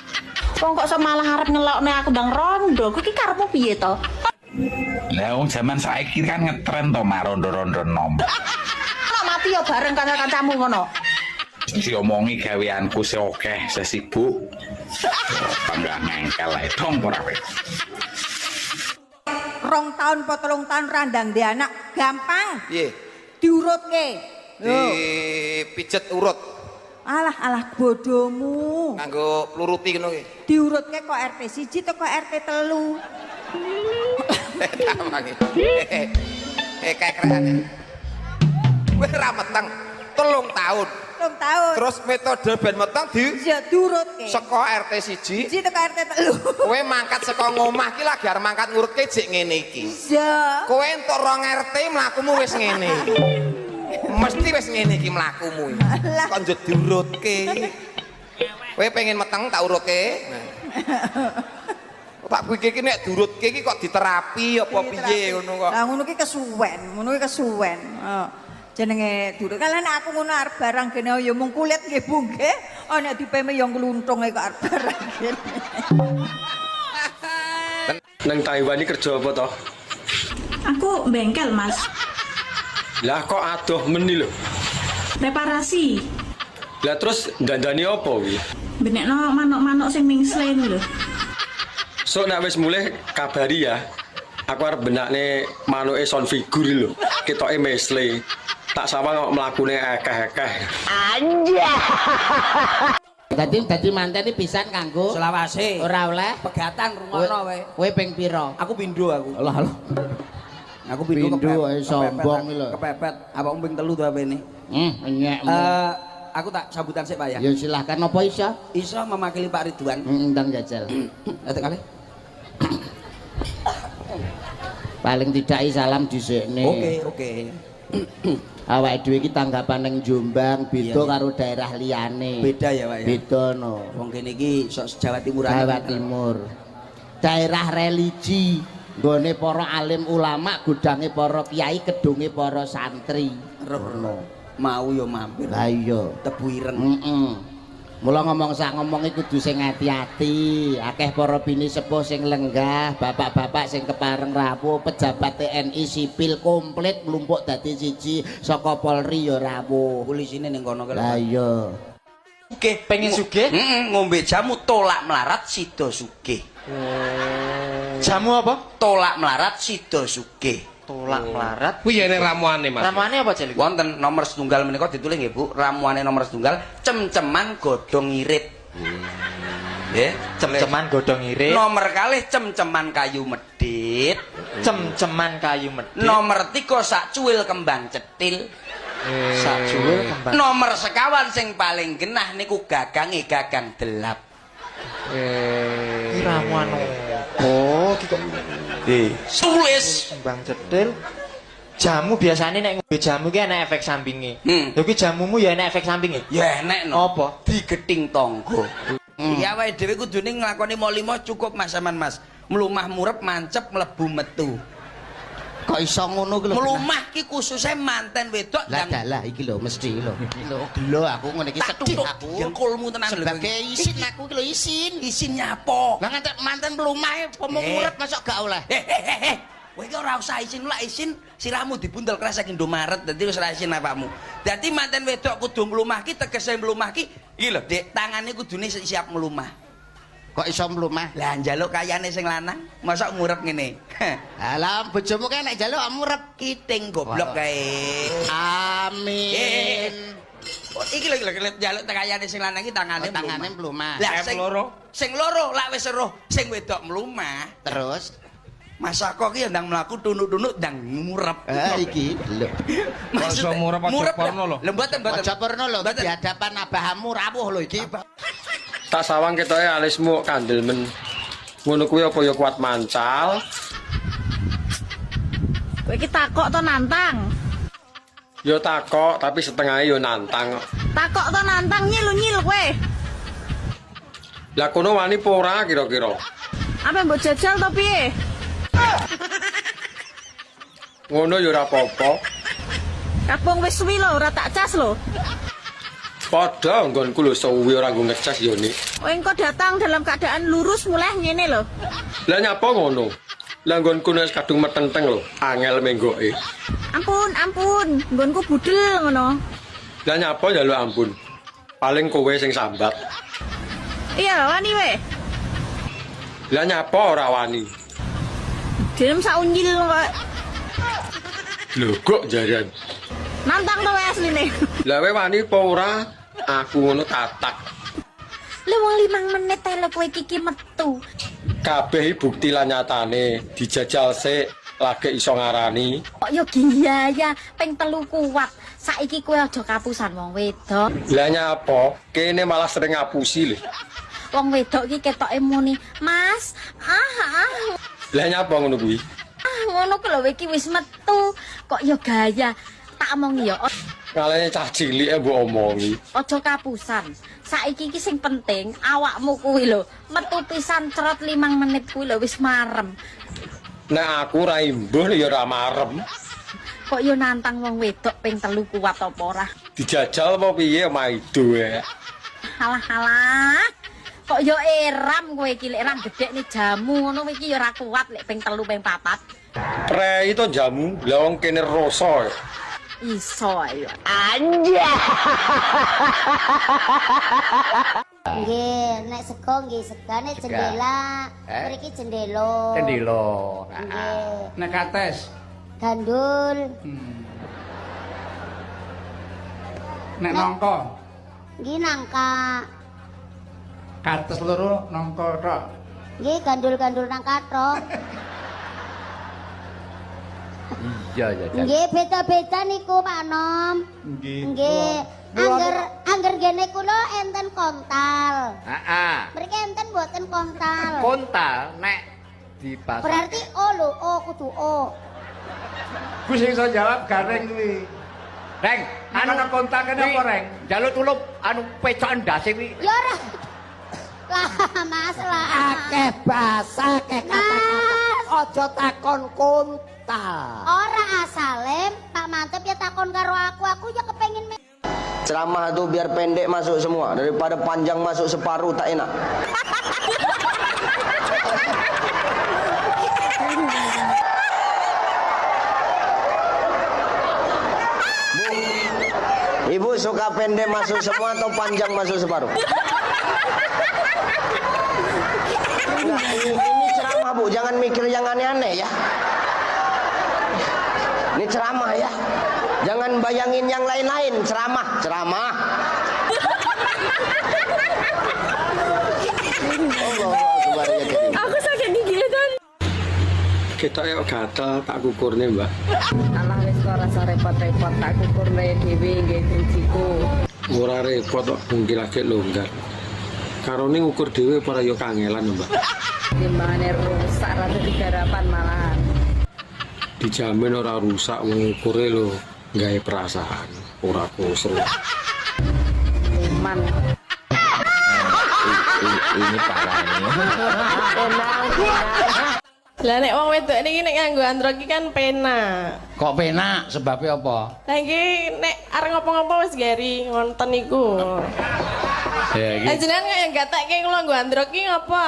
Wong kok malah arep ngelokne aku ndang rondo. Ku iki karepmu piye to? Lah wong jaman saiki kan ngetren to, Mak, rondo-rondo nom. Nek mati ya bareng kanca-kancamu ngono. Diomongi gaweanku sing akeh, saya sibuk. Bangga ngengkel ae dong ora kowe. 2 tahun apa 3 tahun randang di anak gampang. Piye? Diurutke. Dipijet urut. Alah alah bodomu. Nganggo pluruti ngono ki. Diurutke kok RT 1 teko RT 3. Kekrekane. Kowe ra meteng 3 tahun. 3 tahun. Terus metode ben meteng di ya diurutke. Saka RT 1. 1 teko RT 3. Kowe mangkat saka ngomah ki lagi arep mangkat ngurutke jek ngene iki. Iya. Kowe entuk 2 RT mlakumu wis ngene. Mesti wis ngene iki mlakumu. Kok njut diurutke. Kowe pengen meteng tak urutke. Tak pikir iki nek diurutke iki kok diterapi apa piye ngono kok. Lah ngono ki kesuwen, ngono ki kesuwen. Heeh. Jenenge durut. Kalian aku ngono arep barang gene ya mung kulit nggih Bu nggih. Oh nek dipeme ya ngluntung kok arep barang gene. Nang Taiwan iki kerja apa toh? Aku bengkel, Mas. Lah kok adoh meni lho. Reparasi. Lah terus dandani apa kuwi? Benekno manuk-manuk sing mingsle lho. Sok nek wis mulih kabari ya. Aku arep benakne manuke sound figur lho. Ketoke mesle. Tak sawang kok mlakune akeh-akeh. Anjay. Dadi manten iki pisan kanggo selawase. Ora oleh pegatan rungono kowe. Kowe ping pira? Aku pindho aku. Lah lho. Aku pindho kepepet. Sombong iki lho. Kepepet. Awakmu ping 3 to apene? Nyek. Aku tak sambutan sik Pak ya. Ya silahkan apa iso? Iso mewakili Pak Ridwan. Ndang jajal. Atek kali. Paling tidak salam dhisikne. Oke, oke. Awake dhewe iki tanggapan ning Jombang beda karo daerah liyane. Beda ya, Pak ya. Beda no. Wong kene iki sok Jawa Timuran. Jawa Timur. Daerah religi, nggone para alim ulama, gudange para kiai, kedunge para santri. Rono. Mau yo mampir. Lah iya, Tebu Ireng. Heeh. Mula ngomong sak ngomong iki kudu sing ati-ati. Akeh para bini sepuh sing lenggah, bapak-bapak sing kepareng rawuh, pejabat TNI sipil komplit mlumpuk dadi siji, saka Polri ya rawuh. Polisine ning kono ki. Lah iya. Sugih, pengen sugih? Heeh, ngombe jamu tolak melarat sida sugih. Jamu apa? Tolak melarat sida sugih. Tolak melarat. Kuwi ya nek ramuane, Mas. Ramuane apa, Jel? Wonten nomor setunggal menika ditulis nggih, Bu. Ramuane nomor setunggal cem-ceman godhong irit. Nggih, cem-ceman godhong irit. Nomor kalih cem-ceman kayu medhit. Cem-ceman kayu medhit. Nomor 3 sak cuwil kembang cetil. Sak cuwil kembang. Nomor sekawan sing paling genah niku gagange gagang delap. Iki ramuan opo iki kok tulis kembang cetil. Jamu biasane nek ngombe jamu ki enek efek sampinge. Lha ki jamumu ya enek efek sampinge? Ya enek no. Apa? Digeting tangga. Ya awake dhewe kudune nglakoni mo 5 cukup Mas sampean Mas. Mlumah murep mancep mlebu metu. Kok iso ngono ki lho? Mlumah ki khususe manten wedok. Lah dalah iki lho mesti lho. Lho gelo aku ngene iki sedih aku. Dengkulmu tenan lho. Sebagai isin aku iki lho isin. Isin nyapa? Lah ngantek manten mlumah pomo murep masuk gak oleh. Kowe iki ora usah isin, lak isin sirahmu dibundel kresek Indomaret dadi wis ora isin awakmu. Dadi manten wedok kudu mlumah ki tegese mlumah ki iki lho Dik, tangane kudune siap mlumah. Kok iso mlumah? Lah njaluk kayane sing lanang, mosok murep ngene. Alah bojomu kae nek njaluk murep kiting goblok kae. Amin. Iki lho iki njaluk kayane sing lanang iki tangane mlumah. Tangane mlumah. Lah sing loro lak wis weruh sing wedok mlumah. Terus Mas Ako ki ndang mlaku tunuk-tunuk ndang murep. Iki lho. Masa murep aja porno lho. Lho mboten mboten. Aja porno lho di hadapan abahamu rawuh lho iki. Tak sawang ketoke alismu kandel men. Ngono kuwi apa ya kuat mancal? Kowe iki takok to nantang? Ya takok, tapi setengahnya ya nantang. Takok to nantang nyil-nyil kowe. Lah kono wani apa ora kira-kira? Apa mbok jajal to piye? Ngono ya ora apa-apa. Kabung wis suwi lho, ora tak cas lho. Padha nggonku lho suwi ora nggo ngecas ya Nik. Kowe engko datang dalam keadaan lurus mulih ngene lho. Lah nyapa ngono? Lah nggonku wis kadung metenteng lho, angel menggoke. Ampun, ampun, nggonku budel ngono. Lah nyapa njaluk ampun? Paling kowe sing sambat. Iya, wani we. Lah nyapa ora wani? Dhewe sak unyil kok. Lho kok jaran. Nantang to wae asline. Lah kowe wani apa ora? Aku ngono tatak. Lho wong 5 menit ae lho kowe iki metu. Kabeh bukti lan nyatane dijajal sik lagi iso ngarani. Kok yo giyaya ping 3 kuat. Saiki kowe aja kapusan wong wedok. Lah nyapa? Kene malah sering ngapusi lho. Wong wedok iki ketoke muni, "Mas, ah ah." Lah nyapa ngono kuwi? Ah ngono ku lho iki wis metu. Kok yo gaya. Tak omongi ya. Kalene cah cilik e mbok omongi. Aja kapusan. Saiki iki sing penting awakmu kuwi lho metu pisan cerot 5 menit kuwi lho wis marem. Nek aku ora imbuh ya ora marem. Kok yo nantang wong wedok ping 3 kuat apa ora? Dijajal apa piye maido e. Halah-halah. Kok yo eram kowe iki lek ra gedhekne jamu ngono iki yo ora kuat lek ping 3 ping 4. Prei to jamu, lah wong kene rasa. Iso ayo. Anjay. Nggih, nek sego nggih sega, nek jendela mriki jendela. Jendela. Nggih. Nek kates gandul. Nek nangka. Nggih nangka. Kates loro nangka tok. Nggih gandul-gandul nangka tok. Iya ya. Nggih beda-beda niku Pak Nom. Nggih. Nggih. Angger gene kula enten kontal. Heeh. Mriki enten mboten kontal. Kontal nek Dipasake. Berarti O lho, O kudu O. Ku sing iso jawab Gareng kuwi. Reng, anu kontakane apa, Reng? Njaluk tulung anu pecok ndase kuwi. Ya ora. Lah, Mas lah. Akeh bahasa, akeh kata-kata. Aja takon kontal. Ora asale Pak Mantep ya takon karo aku ya kepengin Ceramah tuh biar pendek masuk semua, daripada panjang masuk separuh tak enak. Bu, Ibu suka pendek masuk semua atau panjang masuk separuh? Nah, ini ceramah Bu, jangan mikir yang aneh-aneh ya. Ini ceramah ya. Jangan bayangin yang lain-lain, ceramah, ceramah. Allahu Akbar ya Karim. Aku sakit gigi kan. Ketok yo gatel tak kukurne, Mbak. Alah wis kok rasa repot-repot tak kukurne dhewe nggih drijiku. Ora repot kok mungkin lagi longgar. Karone ngukur dhewe para yo kangelan, Mbak. Timbangane rusak rada digarapan malahan. Dijamin ora rusak wong ngukure lho, gawe perasaan, ora kusru. Man. Ini parah ini. Lah nek wong wedok niki nek nganggo andro iki kan penak. Kok penak sebabnya apa? Lah iki nek arep ngopo-ngopo wis gari ngonten niku. Ya iki. Lah jenengan kaya gatekke kula nggo andro iki ngopo?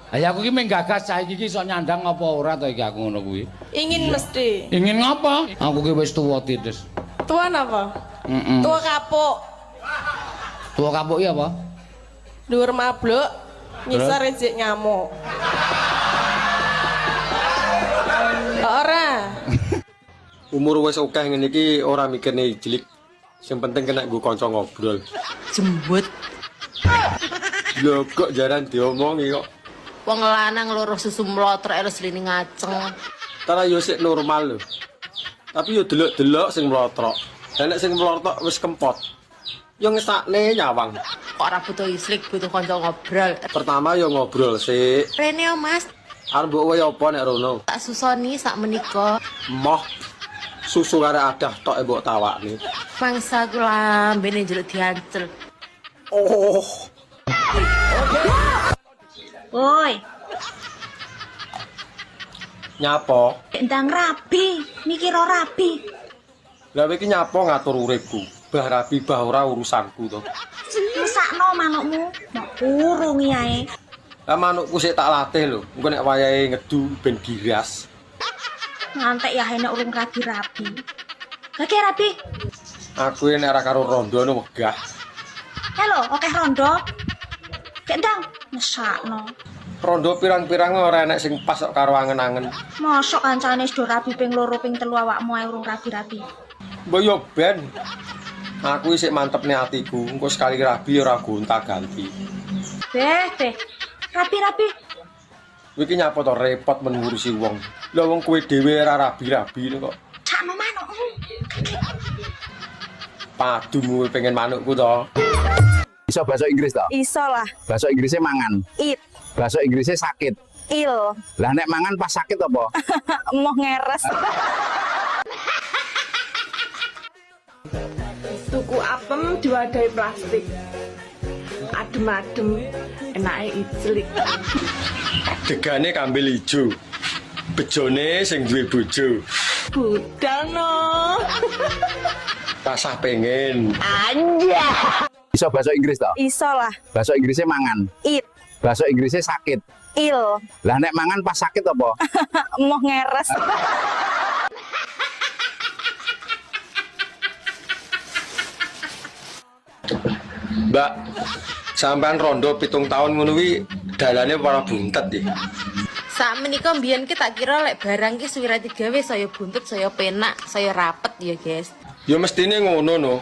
Lah ya aku ki mung gagas cah iki ki iso nyandang apa ora to iki aku ngono kuwi. Ingin mesti. Ingin ngopo? Aku ki wis tuwa titis. Tuwa napa? Heeh. Tuwa kapuk. Tuwa kapuk iki apa? Dhuwur mabluk, ngisor ejek ngamuk. Ora. Umur wis akeh ngene iki ora mikirne ijlik. Sing penting kena nggo kanca ngobrol. Jembut. Lho kok jaran diomongi kok. Wong lanang loro susu mlotrok terus lini ngaceng. Tara yo sik normal lho. Tapi yo delok-delok sing mlotrok. Lah nek sing mlotrok wis kempot. Yo ngesakne nyawang. Kok ora butuh islik, butuh kanca ngobrol. Pertama yo ngobrol sik. Rene yo Mas, Arep mbok wae apa nek rono? tak susoni sak menika. Moh. Susu karo adah tok mbok tawakne. Mangsa ku lambene njaluk diancel. Oh. Woi, Nyapo? ndang rabi, mikir ora rabi. Lah kowe iki nyapo ngatur uripku? Bah rabi bah ora urusanku to. Mesakno manukmu, mbok kurungi ae. Lah manukku sik tak latih lho. Engko nek wayahe ngedu ben giras. Ngantek ya nek urung rabi-rabi. Gage rabi. Aku nek ora karo rondo no wegah. Halo, akeh rondo. Gek ndang mesakno. Rondo pirang-pirang ora enek sing pas kok karo angen-angen. Mosok kancane wis do rabi ping 2 ping 3 awakmu ae urung rabi-rabi. Mbok yo ben. Aku isih mantepne atiku, engko sekali rabi ora gonta-ganti. Beh, beh. Rabi-rabi. Kowe iki nyapa to repot men ngurusi wong. Lah wong kowe dhewe ora rabi-rabi kok. Sakno manukmu. Padu kowe pengen manukku to. Iso bahasa Inggris to? Iso lah. Bahasa Inggrisnya mangan. It. Bahasa Inggrisnya sakit. Il. Lah nek mangan pas sakit apa? Moh ngeres. Tuku apem diwadahi plastik. Adem-adem, enake iclik. Degane kambil ijo. Bejone sing duwe bojo. Budal no. Rasah pengen. Anjay. Iso bahasa Inggris to? Iso lah. Bahasa Inggrisnya mangan. It. Bahasa Inggrisnya sakit. Il. Lah nek mangan pas sakit apa? Moh ngeres. Mbak, sampean rondo 7 tahun ngono kuwi dalane para buntet iki. Sak menika mbiyen ki tak kira lek barang ki suwira digawe saya buntut, saya penak, saya rapet ya, guys. Ya mestine ngono no.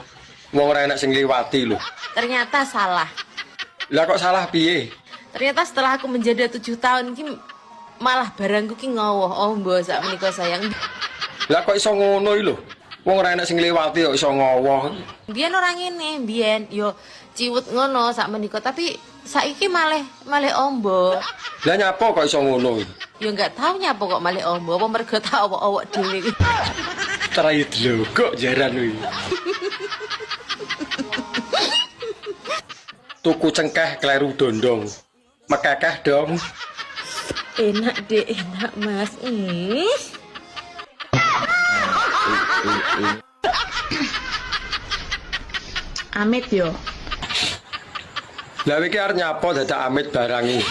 Wong ora enak sing liwati lho. Ternyata salah. Lah kok salah piye? Ternyata setelah aku menjadi 7 tahun ki malah barangku ki ngowoh. Oh, mbok sak menika sayang. Lah kok iso ngono iki lho? Wong ora enak sing liwati kok iso ngowoh. Biyen ora ngene, biyen yo ciwut ngono sak menika, tapi saiki malih ombo. Lah nyapa kok iso ngono iki? Ya enggak tahu nyapa kok malih ombo, apa mergo tak owok-owok dhewe iki. Terayu dlogok jaran kuwi. Tuku cengkeh kleru dondong. Mekekeh dong. Enak deh, enak Mas. Amit yo. Lah iki arep nyapa dadak amit barang iki.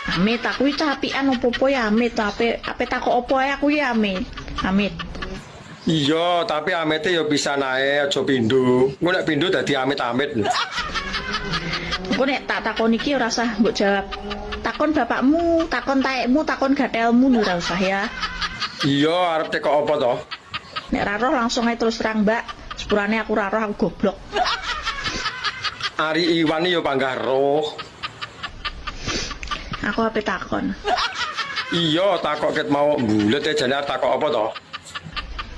Amit aku iki capian opo-opo ya amit, ape ape takok opo ae aku ya amit. Amit. Iya, tapi amite ya pisan ae, aja pindho. Engko nek pindho dadi amit-amit. Engko nek tak takon iki ora usah mbok jawab. Takon bapakmu, takon taekmu, takon gatelmu ora usah ya. Iya, arep tekok apa to? Nek ra roh langsung ae terus terang, Mbak. Sepurane aku ra roh, aku goblok. Ari Iwan ya panggah roh. Aku ape takon. Iya, takok ket mau mbulet e jane arep takok apa to?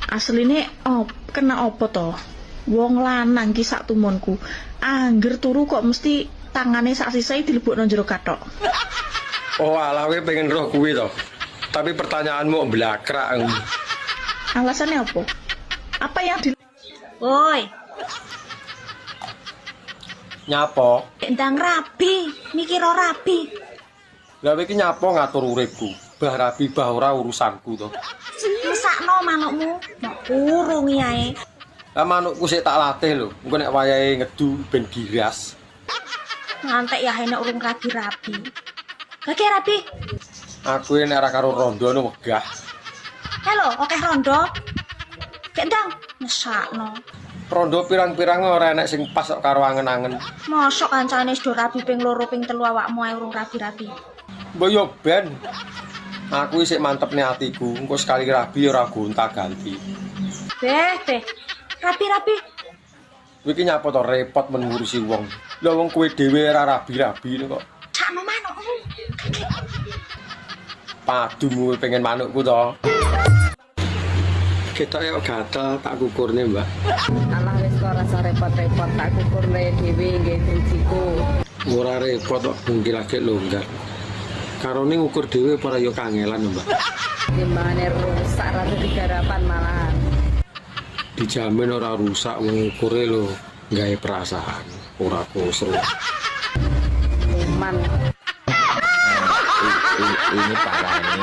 Asline op, kena apa to? Wong lanang ki sak tumonku. Angger turu kok mesti tangane sak sisai dilebokno jero kathok. Oh, alah kowe pengen roh kuwi to. Tapi pertanyaanmu blakrak. Alasannya apa? Apa yang di Woi, Nyapa? ndang rabi, mikir rabi. Lah kowe iki nyapa ngatur uripku? Bah rabi bah ora urusanku to. Mesakno manukmu, mbok kurungi ae. Lah manukku sik tak latih lho. Engko nek wayahe ngedu ben giras. Ngantek ya enek urung rabi-rabi. Gage rabi. Aku nek ora karo rondo no wegah. Halo, akeh rondo. Gek ndang mesakno. Rondo pirang-pirang ora enek sing pas kok karo angen-angen. Mosok kancane wis do rabi ping 2 ping 3 awakmu ae urung rabi-rabi. Mbok yo ben. Aku isih mantepne atiku, engko sekali rabi ora gonta-ganti. Beh, beh. Rabi-rabi. Kowe iki nyapa to repot men ngurusi wong. Lah wong kowe dhewe ora rabi-rabi kok. Sakno manukmu. Padu kowe pengen manukku to. Ketoke kok gatel tak kukurne, Mbak. Alah wis kok rasa repot-repot tak kukurne dhewe nggih drijiku. Ora repot kok mungkin lagi longgar. Karone ngukur dhewe ora ya kangelan, Mbak. Timbangane rusak ra digarapan malahan. Dijamin ora rusak wong ngukure lho, gawe perasaan, ora kusru. Kuman. Ini parah ini.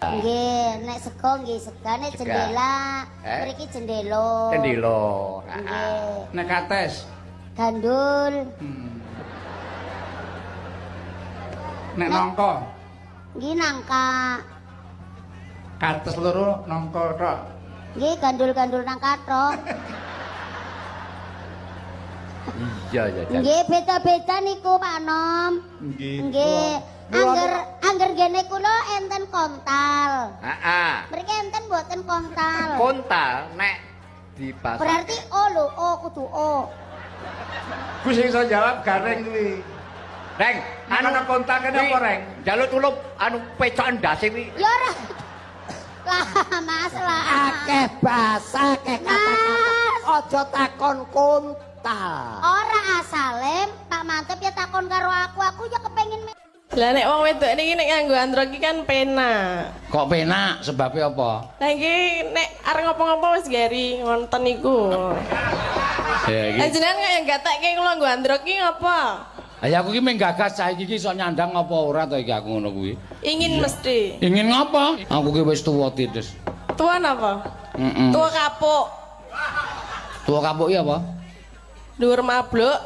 Nggih, nek sego nggih sega, nek jendela mriki jendela. Jendela. Nggih. Nek kates gandul. Nek nangka. Nggih nangka. Kates loro nangka tok. Nggih gandul-gandul nangka tok. Iya ya. Nggih beda-beda niku Pak Nom. Nggih. Nggih. Angger gene kula enten kontal. Heeh. Mriki enten mboten kontal. Kontal nek di pasar. Berarti O lho, O kudu O. Ku sing iso jawab Gareng kuwi. Reng, anu kontak kene apa, Reng? Njaluk tulung anu pecokan ndase kuwi. Ya ora. Lah, Mas lah. Akeh basa, akeh kata-kata. Aja takon kontal. Ora asale Pak Mantep ya takon karo aku ya kepengin. Lah nek wong wedok niki nek nganggo andro iki kan penak. Kok penak sebabnya apa? Lah iki nek arep ngopo-ngopo wis gari ngonten niku. Ya iki. Lah jenengan kaya gatekke kula nggo andro iki ngopo? Ya aku iki mung gagas cah iki iso nyandang apa ora to iki aku ngono kuwi. Ingin mesti. Ingin ngopo? Aku ki wis tuwa titis. Tuwa napa? Heeh. Tuwa kapuk. Tuwa kapuk iki apa? Dhuwur mabluk,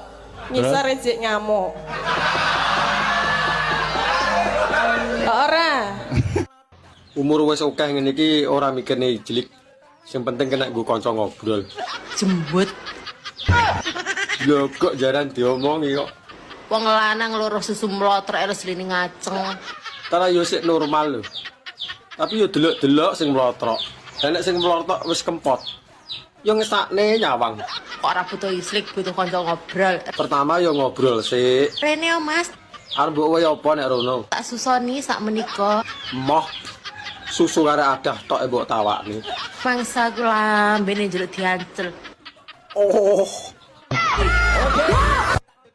ngisor ejek ngamuk. Ora. Umur wis akeh ngene iki ora mikirne ijlik. Sing penting kena nggo kanca ngobrol. Jembut. Lho kok jaran diomongi kok. Wong lanang loro susu mlotrok terus lini ngaceng. Tara yo sik normal lho. Tapi yo delok-delok sing mlotrok. Lah nek sing mlotrok wis kempot. Yo ngesakne nyawang. Kok ora butuh islik, butuh kanca ngobrol. Pertama yo ngobrol sik. Rene yo Mas. Arep mbok wae apa nek rono? Tak susoni sak menika. Moh. Susu kare adah tok mbok tawakne. Mangsa ku lambene njaluk diancel. Oh.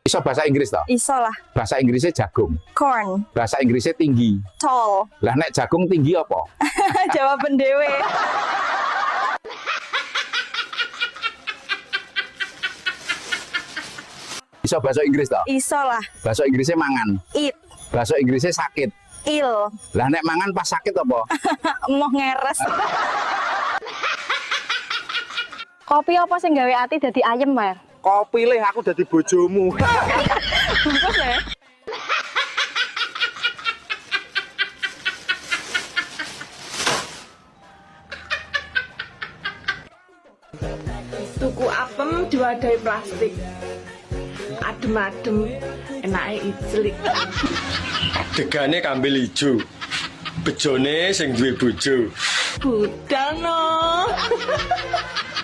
Iso bahasa Inggris toh? Iso lah. Bahasa Inggrisnya jagung. Corn. Bahasa Inggrisnya tinggi. Tall. Lah nek jagung tinggi apa? Jawaban dhewe. Iso bahasa Inggris toh? Iso lah. Bahasa Inggrisnya mangan. Eat. Bahasa Inggrisnya sakit. Il. Lah nek mangan pas sakit apa? Moh ngeres. Kopi apa sing gawe ati dadi ayem, Mer? Kopi leh aku dadi bojomu. Bungkus ya. Tuku apem diwadahi plastik. Adem-adem, enake iclik. Degane kambil ijo. Bejone sing duwe bojo. Budal no.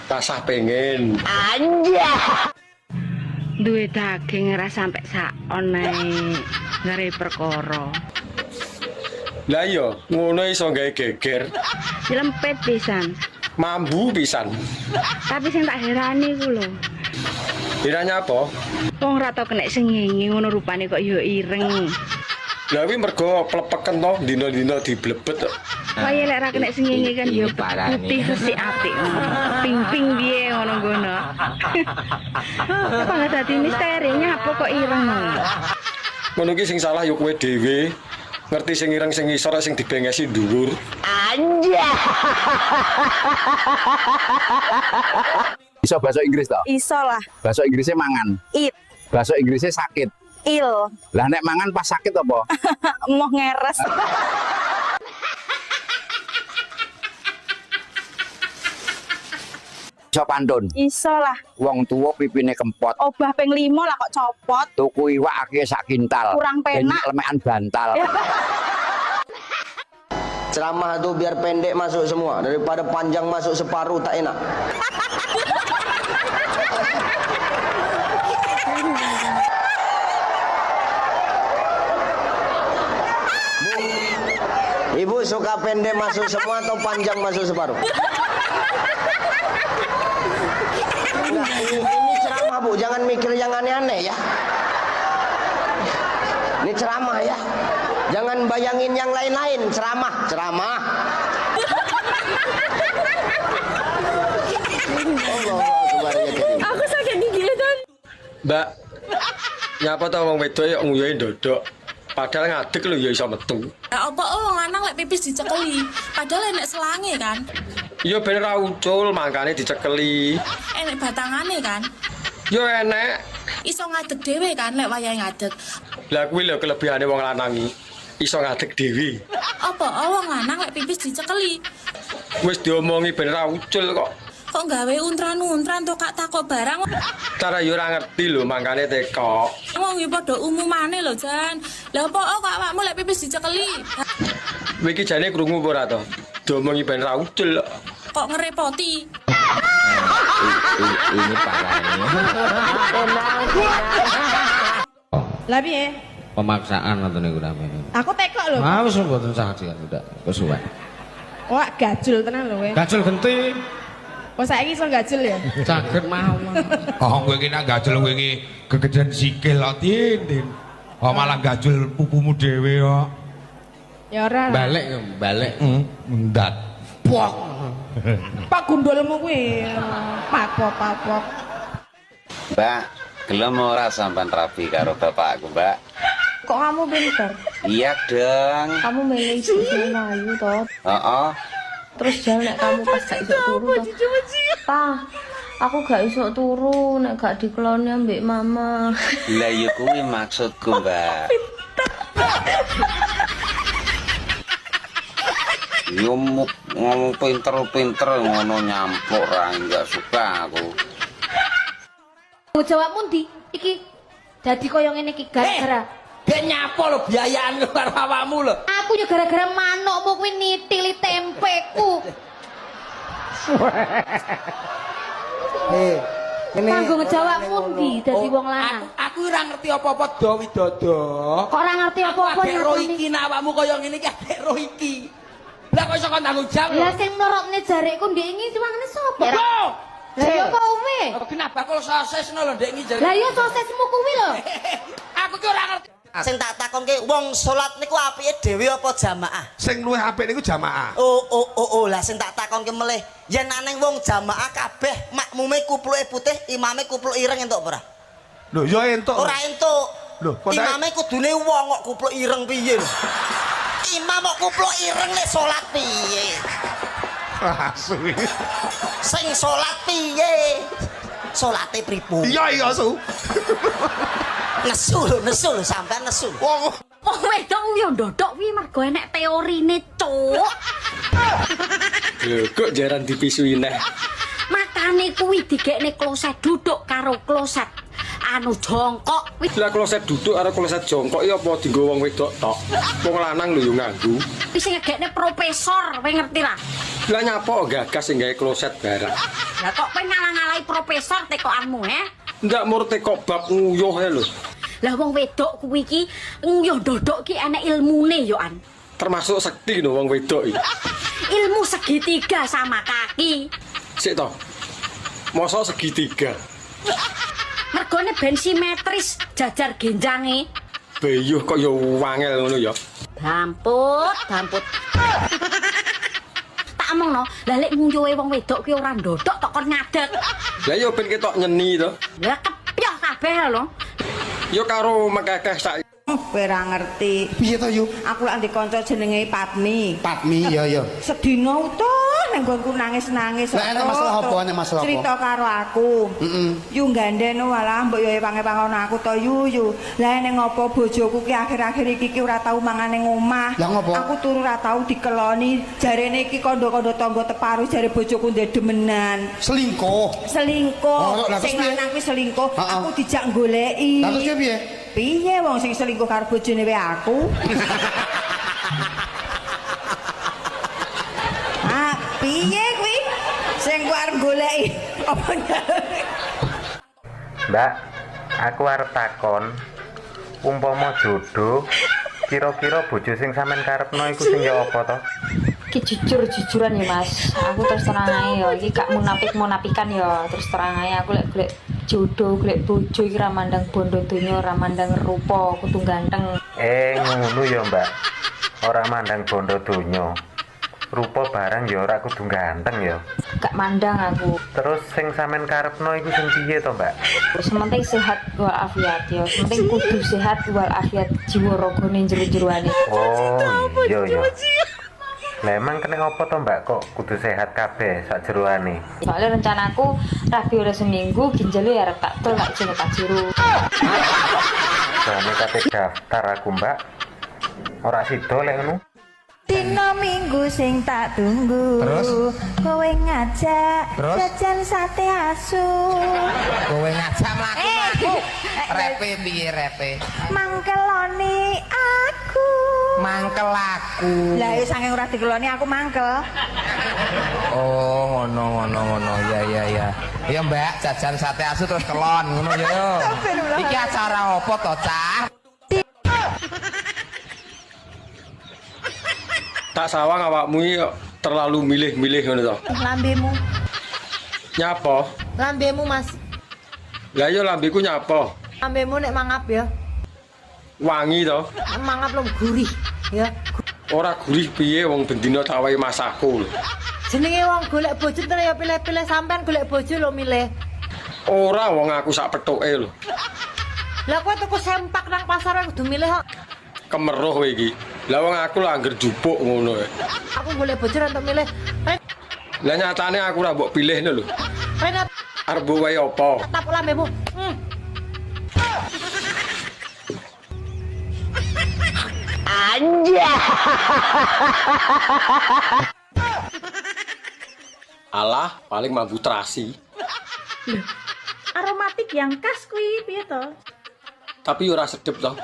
Rasah pengen. Anjah. Duwe daging ora sampe sakon ae. Ngare perkara. Lah iya, ngono iso gawe geger. Nyelempet pisan. Mambu pisan. Tapi sing tak herani ku lho. Kiranya apa? Wong ora tau kena sengenge ngono rupane kok ya ireng. Lah kuwi mergo plepeken to dina-dina diblebet kok. Kaya lek ra kena sengenge kan ya putih resik apik ngono. Ping-ping piye ngono ngono. Apa nggak dadi misteri nyapa kok ireng ngono. Ngono ki sing salah ya kowe dhewe. Ngerti sing ireng sing ngisor sing dibengesi dhuwur. Anjah. Iso bahasa Inggris toh? Iso lah. Bahasa Inggrisnya mangan. Eat. Bahasa Inggrisnya sakit. Il. Lah nek mangan pas sakit apa? Moh ngeres. Iso pantun. Iso lah. Wong tuwa pipine kempot. Obah ping 5 lah kok copot. Tuku iwak akeh sak kintal. Kurang penak. Lemekan bantal. Ceramah tuh biar pendek masuk semua, daripada panjang masuk separuh tak enak. Bu, Ibu suka pendek masuk semua atau panjang masuk separuh? Nah, ini ceramah Bu, jangan mikir yang aneh-aneh ya. Ini ceramah ya. Jangan bayangin yang lain-lain, ceramah, ceramah. Allah Akbar ya Karim. Aku sakit gigi kan. Mbak, nyapa ta wong wedok ya nguyuhe ndodok. Padahal ngadeg lho ya iso metu. Lah apa wong lanang lek pipis dicekeli, padahal enek selange kan. Ya ben ra ucul mangkane dicekeli. Enek batangane kan. Ya enek. Iso ngadeg dhewe kan lek wayahe ngadeg. Lah kuwi lho kelebihane wong lanang iki. Iso ngadeg dhewe. Apa wong lanang lek pipis dicekeli? Wis diomongi ben ra ucul kok. Kok gawe untran-untran to kak takok barang. Cara yo ora ngerti lho mangkane tekok. Wong iki padha umumane lho Jan. Lah apa kok awakmu lek pipis dicekeli? Kowe iki jane krungu apa ora to? Diomongi ben ra ucul kok. Kok ngerepoti. Ini parah ini. Lah piye? Pemaksaan ngoten niku namanya. Aku tekok lho. Ah wis mboten saged udah kesuwen. Wah, gajul tenan lho kowe. Gajul genti. Kok saiki iso gajul ya? Saged mawon. Oh kowe iki nek gajul kowe iki gegedean sikil kok Tin, Tin. Oh malah gajul pupumu dhewe kok. Ya ora. Balik balik. Ndat. Pok. Pak gundulmu kuwi. Papok papok. Mbak, gelem ora sampean rabi karo bapakku, Mbak? Kok kamu pinter? Iya dong. Kamu milih ibu sing ayu toh. Heeh. Terus jalan nek kamu pas gak iso turu toh. Pa, aku gak iso turu nek gak dikeloni ambek mama. Lah ya kuwi maksudku, Mbak. Yo ngomong pinter-pinter ngono nyampuk ra enggak suka aku. Jawabmu ndi? Iki dadi koyo ngene iki gara-gara Dek nyapa lho biayaan karo awakmu lho. Aku yo gara-gara manukmu kuwi nitili tempeku. Ngene. Tanggung jawabmu ndi dadi wong lanang? Aku ora ngerti apa-apa do Widodo. Kok ora ngerti apa-apa nyatane? Ro iki nek awakmu koyo ngene iki adek ro iki. Lah kok iso kon tanggung jawab? Lah sing mlorotne jarekku ndek ingi wangane sapa? Lho, Lah ya apa ume? Kenapa bakul sosis no lho ndek nginjer. Lah ya sosismu kuwi lho. Aku ki ora ngerti. Sing tak takonke wong salat niku apike dhewe apa jamaah? Sing luwih apik niku jamaah. Oh, lah sing tak takonke melih, yen aneng wong jamaah kabeh makmume kupluke putih, imame kupluk ireng entuk apa ora? Lho, ya entuk. Ora entuk. Lho, kok imame kudune wong kok kupluk ireng piye lho? Imam kok kupluk ireng nek salat piye? Asu. Sing salat piye? Salate pripun? Iya, Su. Nesu lho, sampean nesu. Wong Wong wedok yo ndodok kuwi mergo enek teorine, cuk. Lho, kok jaran dipisui neh. Makane kuwi digekne kloset duduk karo kloset anu jongkok. Lah kloset duduk karo kloset jongkok iki apa dienggo wong wedok tok? Wong lanang lho yo nganggo. Wis sing ngegekne profesor, kowe ngerti lah. Lah nyapa gagas sing gawe kloset barang. Lah kok kowe ngalang-alahi profesor tekokanmu, he? Ndak mur teko bab nguyuh e lho. Lah wong wedok kuwi iki nguyuh dodok ki enek ilmune yo an. Termasuk sekti lho wong wedok iki. Ilmu segitiga sama kaki. Sik to. Mosok segitiga. Mergone ben simetris jajar genjange. Beyuh kok yo wangel ngono ya. Damput, damput. Tak omongno, lah lek nguyuhe wong wedok ki ora ndodok tok kon ngadeg. Lah yo ben ketok nyeni to. Lah kepyoh kabeh lho. Yo karo mekekeh sak. Kowe ora ngerti. Piye to, Yu? Aku lak ndek kanca jenenge Patmi. Patmi, iya iya. Sedina utuh nang nggonku nangis-nangis. Lah enek masalah apa? Enek masalah apa? Cerita karo aku. Heeh. Yu ganden walah mbok yo ewang-ewang ana aku to yu yu. Lah nek ngopo bojoku ki akhir-akhir iki ki ora tau mangan ning omah. Lah ngopo? Aku turu ora tau dikeloni. Jarene iki kandha-kandha tangga teparu jare bojoku ndek demenan. Selingkuh. Selingkuh. Oh, sing lanang kuwi selingkuh. Aku dijak goleki. Lah terus piye? Piye wong sing selingkuh karo bojone wae aku? Ah, piye kuwi? Sing ku arep goleki apa Mbak, aku arep takon umpama jodoh kira-kira bojo sing sampean karepno iku sing ya apa to? Iki jujur-jujuran ya Mas. Aku terus terang ae ya, iki gak munafik-munafikan ya. Terus terang ae aku lek golek jodoh, golek bojo iki ra mandang bondo donya, ora mandang rupa, kudu ganteng. Ngono ya, Mbak. Ora mandang bondo donya. Rupa barang ya ora kudu ganteng ya. Gak mandang aku. Terus sing sampean karepno iku sing piye to, Mbak? Sementing sehat walafiat ya. Sementing kudu sehat walafiat jiwa ragane jero-jeroane. Oh, iya iya. Lah emang kena apa to, Mbak, kok kudu sehat kabeh sak jeroane? Soalnya rencanaku rabi oleh seminggu ginjal ya arep tak tol tak jeneng Pajero. Jane kate daftar aku, Mbak. Ora sida lek ngono. Dina Minggu sing tak tunggu. Terus? Kowe ngajak Terus? jajan sate asu. Kowe ngajak mlaku-mlaku. Repe piye repe? Mangkeloni aku. Mangkel aku. Lah ya saking ora dikeloni aku mangkel. Oh, ngono ngono ngono. Ya ya ya. Ya Mbak, jajan sate asu terus kelon ngono ya. Iki acara apa to, Cah? Tak sawang awakmu iki terlalu milih-milih ngono to. Lambemu. Nyapa? Lambemu, Mas. Lah iya lambeku nyapa? Lambemu nek mangap ya. Wangi to. Nek mangap lho gurih ya. Ora gurih piye wong bendina tak wae masakku lho. Jenenge wong golek bojo terus ya pilih-pilih, sampean golek bojo lho milih. Ora wong aku sak pethuke lho. Lah kowe tuku sempak nang pasar kowe kudu milih kok. Kemeruh kowe iki. Lah wong aku lho angger jupuk ngono. Aku golek bojo ora entuk milih. Lah nyatane aku ora mbok pilih lho. Rene Arep mbok wae apa? Tapuk lambemu. Anjay. Alah, paling mambu terasi. Loh, aromatik yang khas kuwi piye to? Tapi ora sedep to.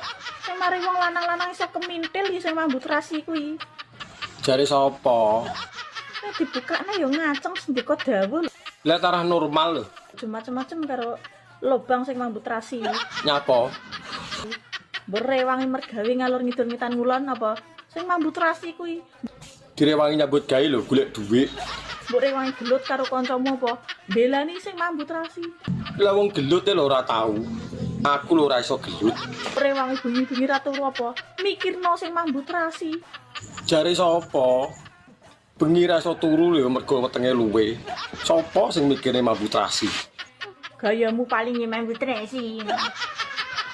Sing mari wong lanang-lanang iso kemintil ya sing mambu terasi kuwi. Jare sapa? Nek dibukakne ya ngaceng sendika dawuh. Lah tarah normal lho. Aja macem-macem karo lobang sing mambu terasi. Nyapa? Berewangi mergawe ngalor ngidul ngitan ngulon apa? Sing mambu terasi kuwi. Direwangi nyambut gawe lho, golek dhuwit. Mbok rewangi gelut karo kancamu apa? Belani sing mambu terasi. Lah wong gelut e lho ora tau. Aku lho ora iso gelut. Rewangi bengi-bengi ra turu apa? Mikirno sing mambu terasi. Jare sapa? Bengi ra iso turu lho mergo wetenge luwe. Sapa sing mikirne mambu terasi? Gayamu paling mambu terasi.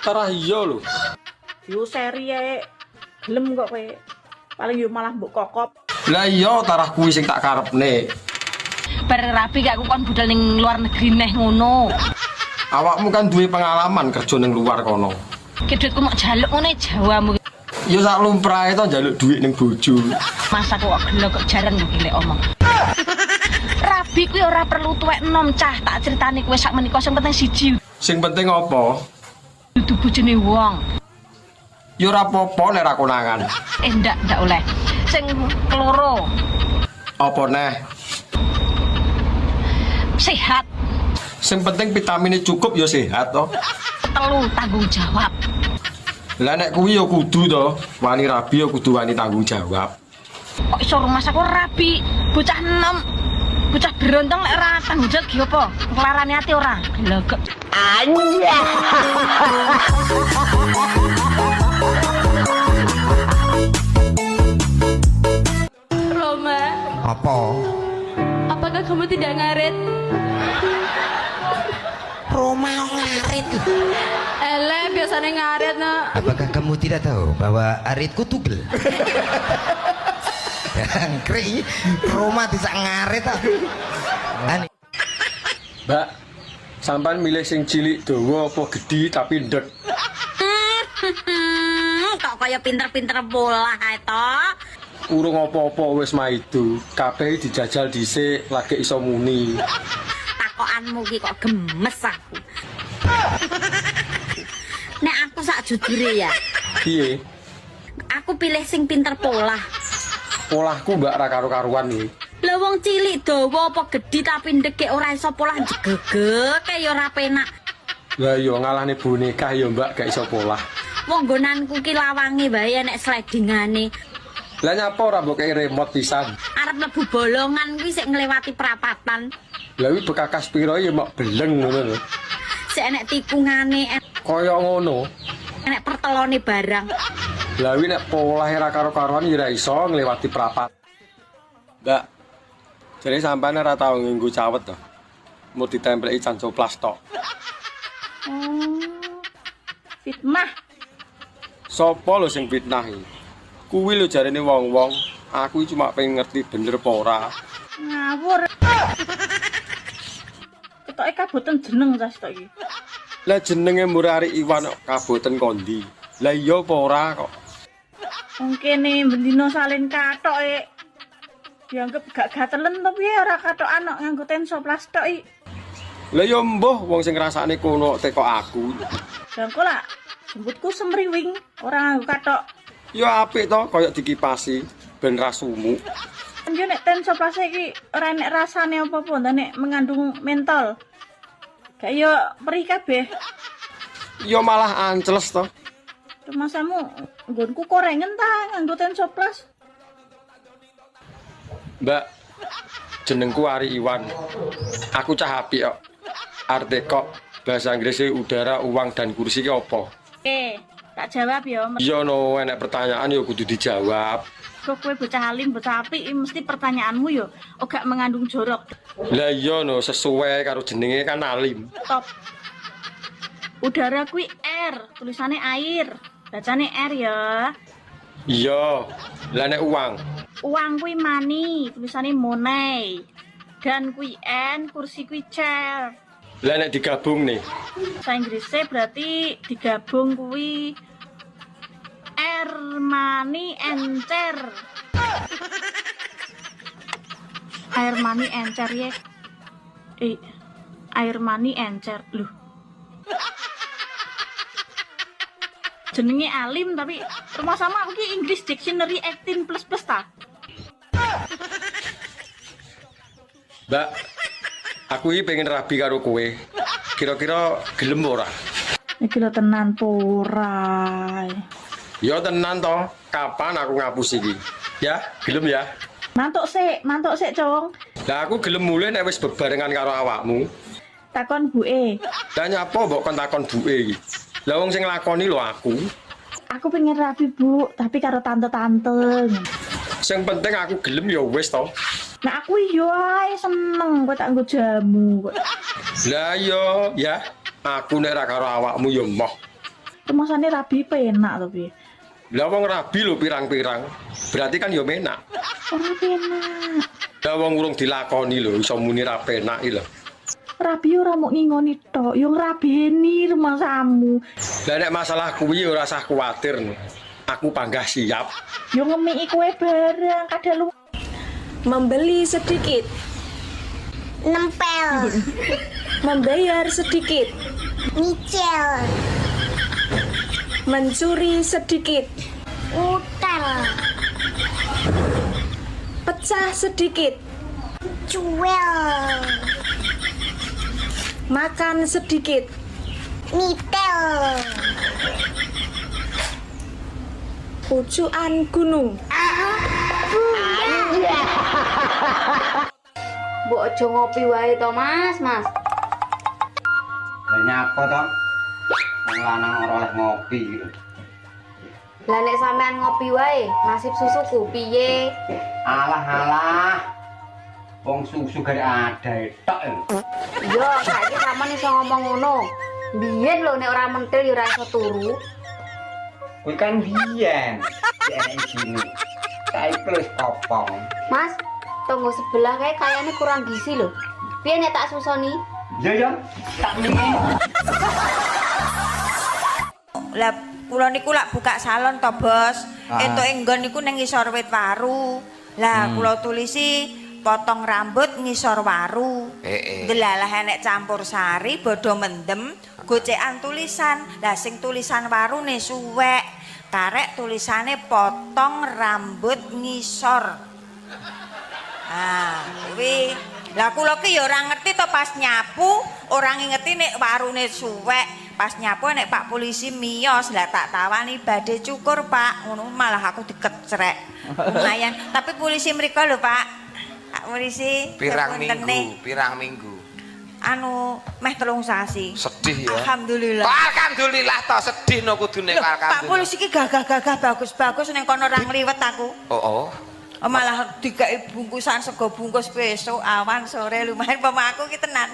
Tarah iya lho. Yo seri ae. Gelem kok kowe. Paling yo malah mbok kokop. Lah iya tarah kuwi sing tak karepne. Bareng rabi gak aku kon budal ning luar negeri neh ngono. Awakmu kan duwe pengalaman kerja ning luar kono. Ki duitku mok jaluk ngene Jawamu. Ya sak lumrahe to njaluk dhuwit ning bojo. Masa kok gelo kok jaran kok lek omong. Rabi kuwi ora perlu tuwek enom cah, tak critani kowe sak menika sing penting siji. Sing penting apa? Dudu bojone wong. Ya ora apa-apa nek ra konangan. Eh ndak, ndak oleh. Sing keloro. Apa neh? Sehat. Sing penting vitamine cukup ya sehat to. Telu tanggung jawab. Lah nek kuwi ya kudu to, wani rabi ya kudu wani tanggung jawab. Kok iso rumah aku rabi, bocah enom, bocah berontong lek ora tanggung jawab ki apa? Nglarani ati ora? Glegek. Anjay. Roma, Apa? apakah kamu tidak ngarit? Roma ngarit. Ele biasanya ngarit no. Apakah kamu tidak tahu bahwa aritku tugel? Jangkrik, Roma tidak ngarit ah. Ani. Mbak, sampean milih sing cilik dawa apa gedhi tapi ndek? Kok kaya pinter-pinter bola ae to? Urung apa-apa wis maido, kabeh dijajal dhisik lagi iso muni. Takokanmu ki kok gemes aku. Nek aku sak jujure ya, Piye? aku pilih sing pinter polah. Polahku mbak ra karo-karuan iki. Lah wong cilik dawa apa gedhi tapi ndekek ora iso polah jegegek kaya ora penak. Lah iya ngalahne boneka ya mbak gak iso polah. Wong nggonanku ki lawange wae enek slidingane. Lah nyapa ora mbok kei remote pisan? Arep mlebu bolongan kuwi sik nglewati prapatan. Lah kuwi bekakas piro ya mok beleng ngono lho. Sik enek tikungane, Kaya ngono. enek pertelone barang. Lah kuwi nek polahe ra karo-karuan ya ora iso nglewati prapat. Mbak, jare sampean ora tau nganggo cawet to. Mau ditempleki cancoplas tok. Oh. Fitnah. Sopo lho sing fitnah iki? Kuwi lho jarene wong-wong, aku iki cuma pengen ngerti bener apa ora. Ngawur. Ketoke kaboten jeneng cah sitok iki. Lah jenenge Murari Iwan kok kaboten kondi. Lah iya apa ora kok? Wong kene bendina salin kathok e. Dianggep gak gatelen to piye ora kathokan kok nganggo tensoplas tok iki. Lah ya mbuh wong sing ngrasakne kono teko aku. Lah engko lak jemputku semriwing ora nganggo kathok. Ya apik to koyo dikipasi ben ra sumuk. Yo nek tensoplas iki ora enek rasane apa-apa ndak nek mengandung mentol. Gak yo perih kabeh. Ya malah anceles to. Rumasamu nggonku korengen ta nganggo tensoplas. Mbak, jenengku Ari Iwan. Aku cah apik kok. Arte kok bahasa Inggrisnya udara, uang dan kursi ki apa? Oke, tak jawab ya. Iya no, enek pertanyaan ya kudu dijawab. Kok kowe bocah alim, bocah apik, mesti pertanyaanmu yo gak mengandung jorok. Lah iya no, sesuai karo jenenge kan alim. Top. Udara kuwi air, tulisannya air. Bacane air ya. Iya. Lah nek uang, Uang kuwi money, tulisannya money. Dan kuwi n, kursi kuwi chair. lah nek digabung nih. Bahasa Inggrisnya berarti digabung kuwi air money encer. Air money encer ya. Eh, air money encer. Loh. Jenenge alim tapi rumah sama aku ki English Dictionary 18 plus plus ta. Mbak, aku iki pengen rabi karo kowe. Kira-kira gelem ora? Iki lho tenan po ora. Ya tenan to, kapan aku ngapus iki? Ya, gelem ya. Mantuk sik, Cong. Lah aku gelem mulih nek wis bebarengan karo awakmu. Takon buke. Lah nyapa mbok kon takon buke iki? Lah wong sing nglakoni lho aku. Aku pengen rapi, Bu, tapi karo tante-tante. Sing penting aku gelem ya wis to. Nah aku iya ae seneng kowe tak nggo jamu kok. Lah iya ya, aku nek ra karo awakmu ya moh. Rumasane rabi penak to piye? Lah wong rabi lho pirang-pirang. Berarti kan ya menak. Ora penak. Lah wong urung dilakoni lho iso muni ra penak iki lho. Rabi ora mung ngingoni tok, yo ngrabeni rumangsamu. Lah nek masalah kuwi ora usah kuwatir. Aku panggah siap. Yo ngemiki kowe bareng kadalu. Membeli sedikit. Nempel. Membayar sedikit. Nyicil. Mencuri sedikit. Utel. Pecah sedikit. Cuel. Makan sedikit. Nitel. Pucukan gunung. Mbok aja ngopi wae to, Mas, Mas. Lah nyapa to? Wong lanang ora oleh ngopi iki lho. Lah nek sampean ngopi wae, nasib susuku piye? Alah alah. Wong susu gak ada tok lho. Yo, saiki sampean iso ngomong ngono. Biyen lho nek ora mentil ya ora iso turu. Kuwi kan biyen. Enek isine. Saiki wis kopong. Mas, tonggo sebelah kae kayane kurang gizi lho. Piye nek tak susoni? Iya ya, tak mimi. Lah kula niku lak buka salon to, Bos. Ah. Entuke nggon niku ning ngisor wit waru. Lah kula tulisi potong rambut ngisor waru. Delalah enek campur sari, bodho mendem, gocekan tulisan. Lah sing tulisan warune suwek, karek tulisane potong rambut ngisor. Ah, kuwi. Lah kula ki ya ora ngerti to pas nyapu, ora ngingeti nek warune suwek. Pas nyapu nek Pak polisi miyos, lah tak tawani badhe cukur, Pak. Ngono malah aku dikecrek. Lumayan, tapi polisi mriko lho, Pak. Pak polisi, Pirang sepunten minggu, nih. pirang minggu. Anu meh 3 sasi. Sedih ya. Alhamdulillah. Kok alhamdulillah to sedih no kudune Loh, kok Pak alhamdulillah. polisi ki gagah-gagah bagus-bagus ning kono ora ngliwet aku. Oh, oh. Oh, malah dikai bungkusan sego bungkus besok awan sore lumayan pama aku ki tenan.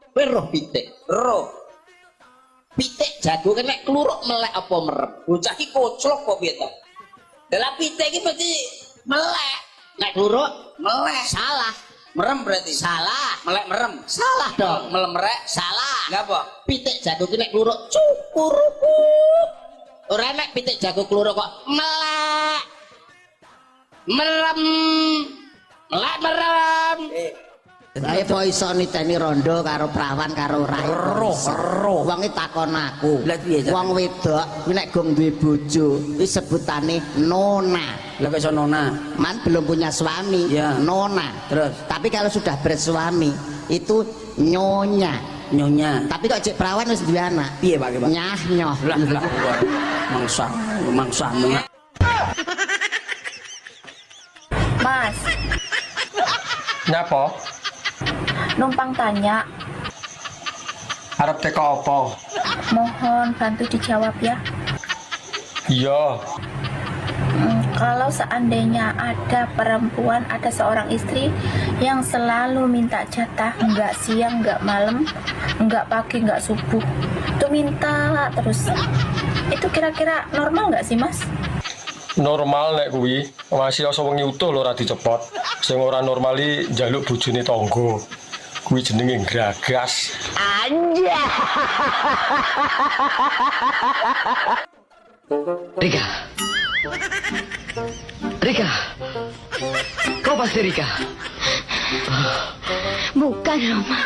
Kowe roh pitik, roh. Pitik jago kan nek kluruk melek apa merem. Bocah ki koclok kok piye to? Lah pitik iki mesti melek. Nek kluruk melek. Salah. Merem berarti. Salah. Melek merem. Salah dong. Melemerek. Salah. Lah apa? Pitik jago ki nek kluruk cukurukuk. Ora nek pitik jago kluruk kok melek. Merem. Melek merem. Saya kok iso niteni rondo karo prawan karo ora. Roh, roh. Wong iki takon aku. Lah piye, Cak? Wong wedok kuwi nek gong duwe bojo, kuwi sebutane nona. Lah kok iso nona? Man belum punya suami, Ya. nona. Terus? Tapi kalau sudah bersuami itu nyonya. Nyonya. Tapi kok cek perawan wis duwe anak. Piye Pak, Pak? Nyah nyoh. Lah lah mangsa mangsamu. Mas, Nyapa? numpang tanya, Arep teko apa? mohon bantu dijawab ya. Iya. Kalau seandainya ada perempuan, ada seorang istri yang selalu minta jatah, nggak siang, nggak malam, nggak pagi, nggak subuh, itu minta terus. Itu kira-kira normal nggak sih, Mas? Normal nek kuwi, masih iso wengi utuh lho ora dicepot. Sing ora normali njaluk bojone tangga. Kuwi jenenge gragas. Anjay. Rika. Rika. Kau pasti Rika. Bukan, Roma.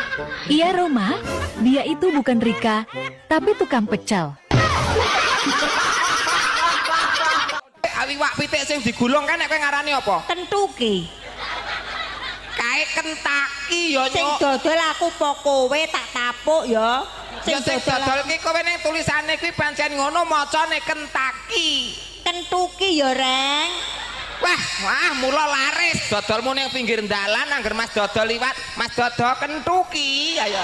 Iya, Roma. Dia itu bukan Rika, tapi tukang pecel. Iwak pitik sing digulung kan nek kowe ngarani apa? Kentuki. Kae Kentucky ya Sing nyuk. dodol aku po kowe tak tapuk ya. Ya sing dodol ki kowe ning tulisane kuwi pancen ngono macane Kentucky. Kentuki ya, Reng. Wah, wah mula laris dodolmu ning pinggir dalan angger Mas Dodo liwat, Mas Dodo kentuki ayo.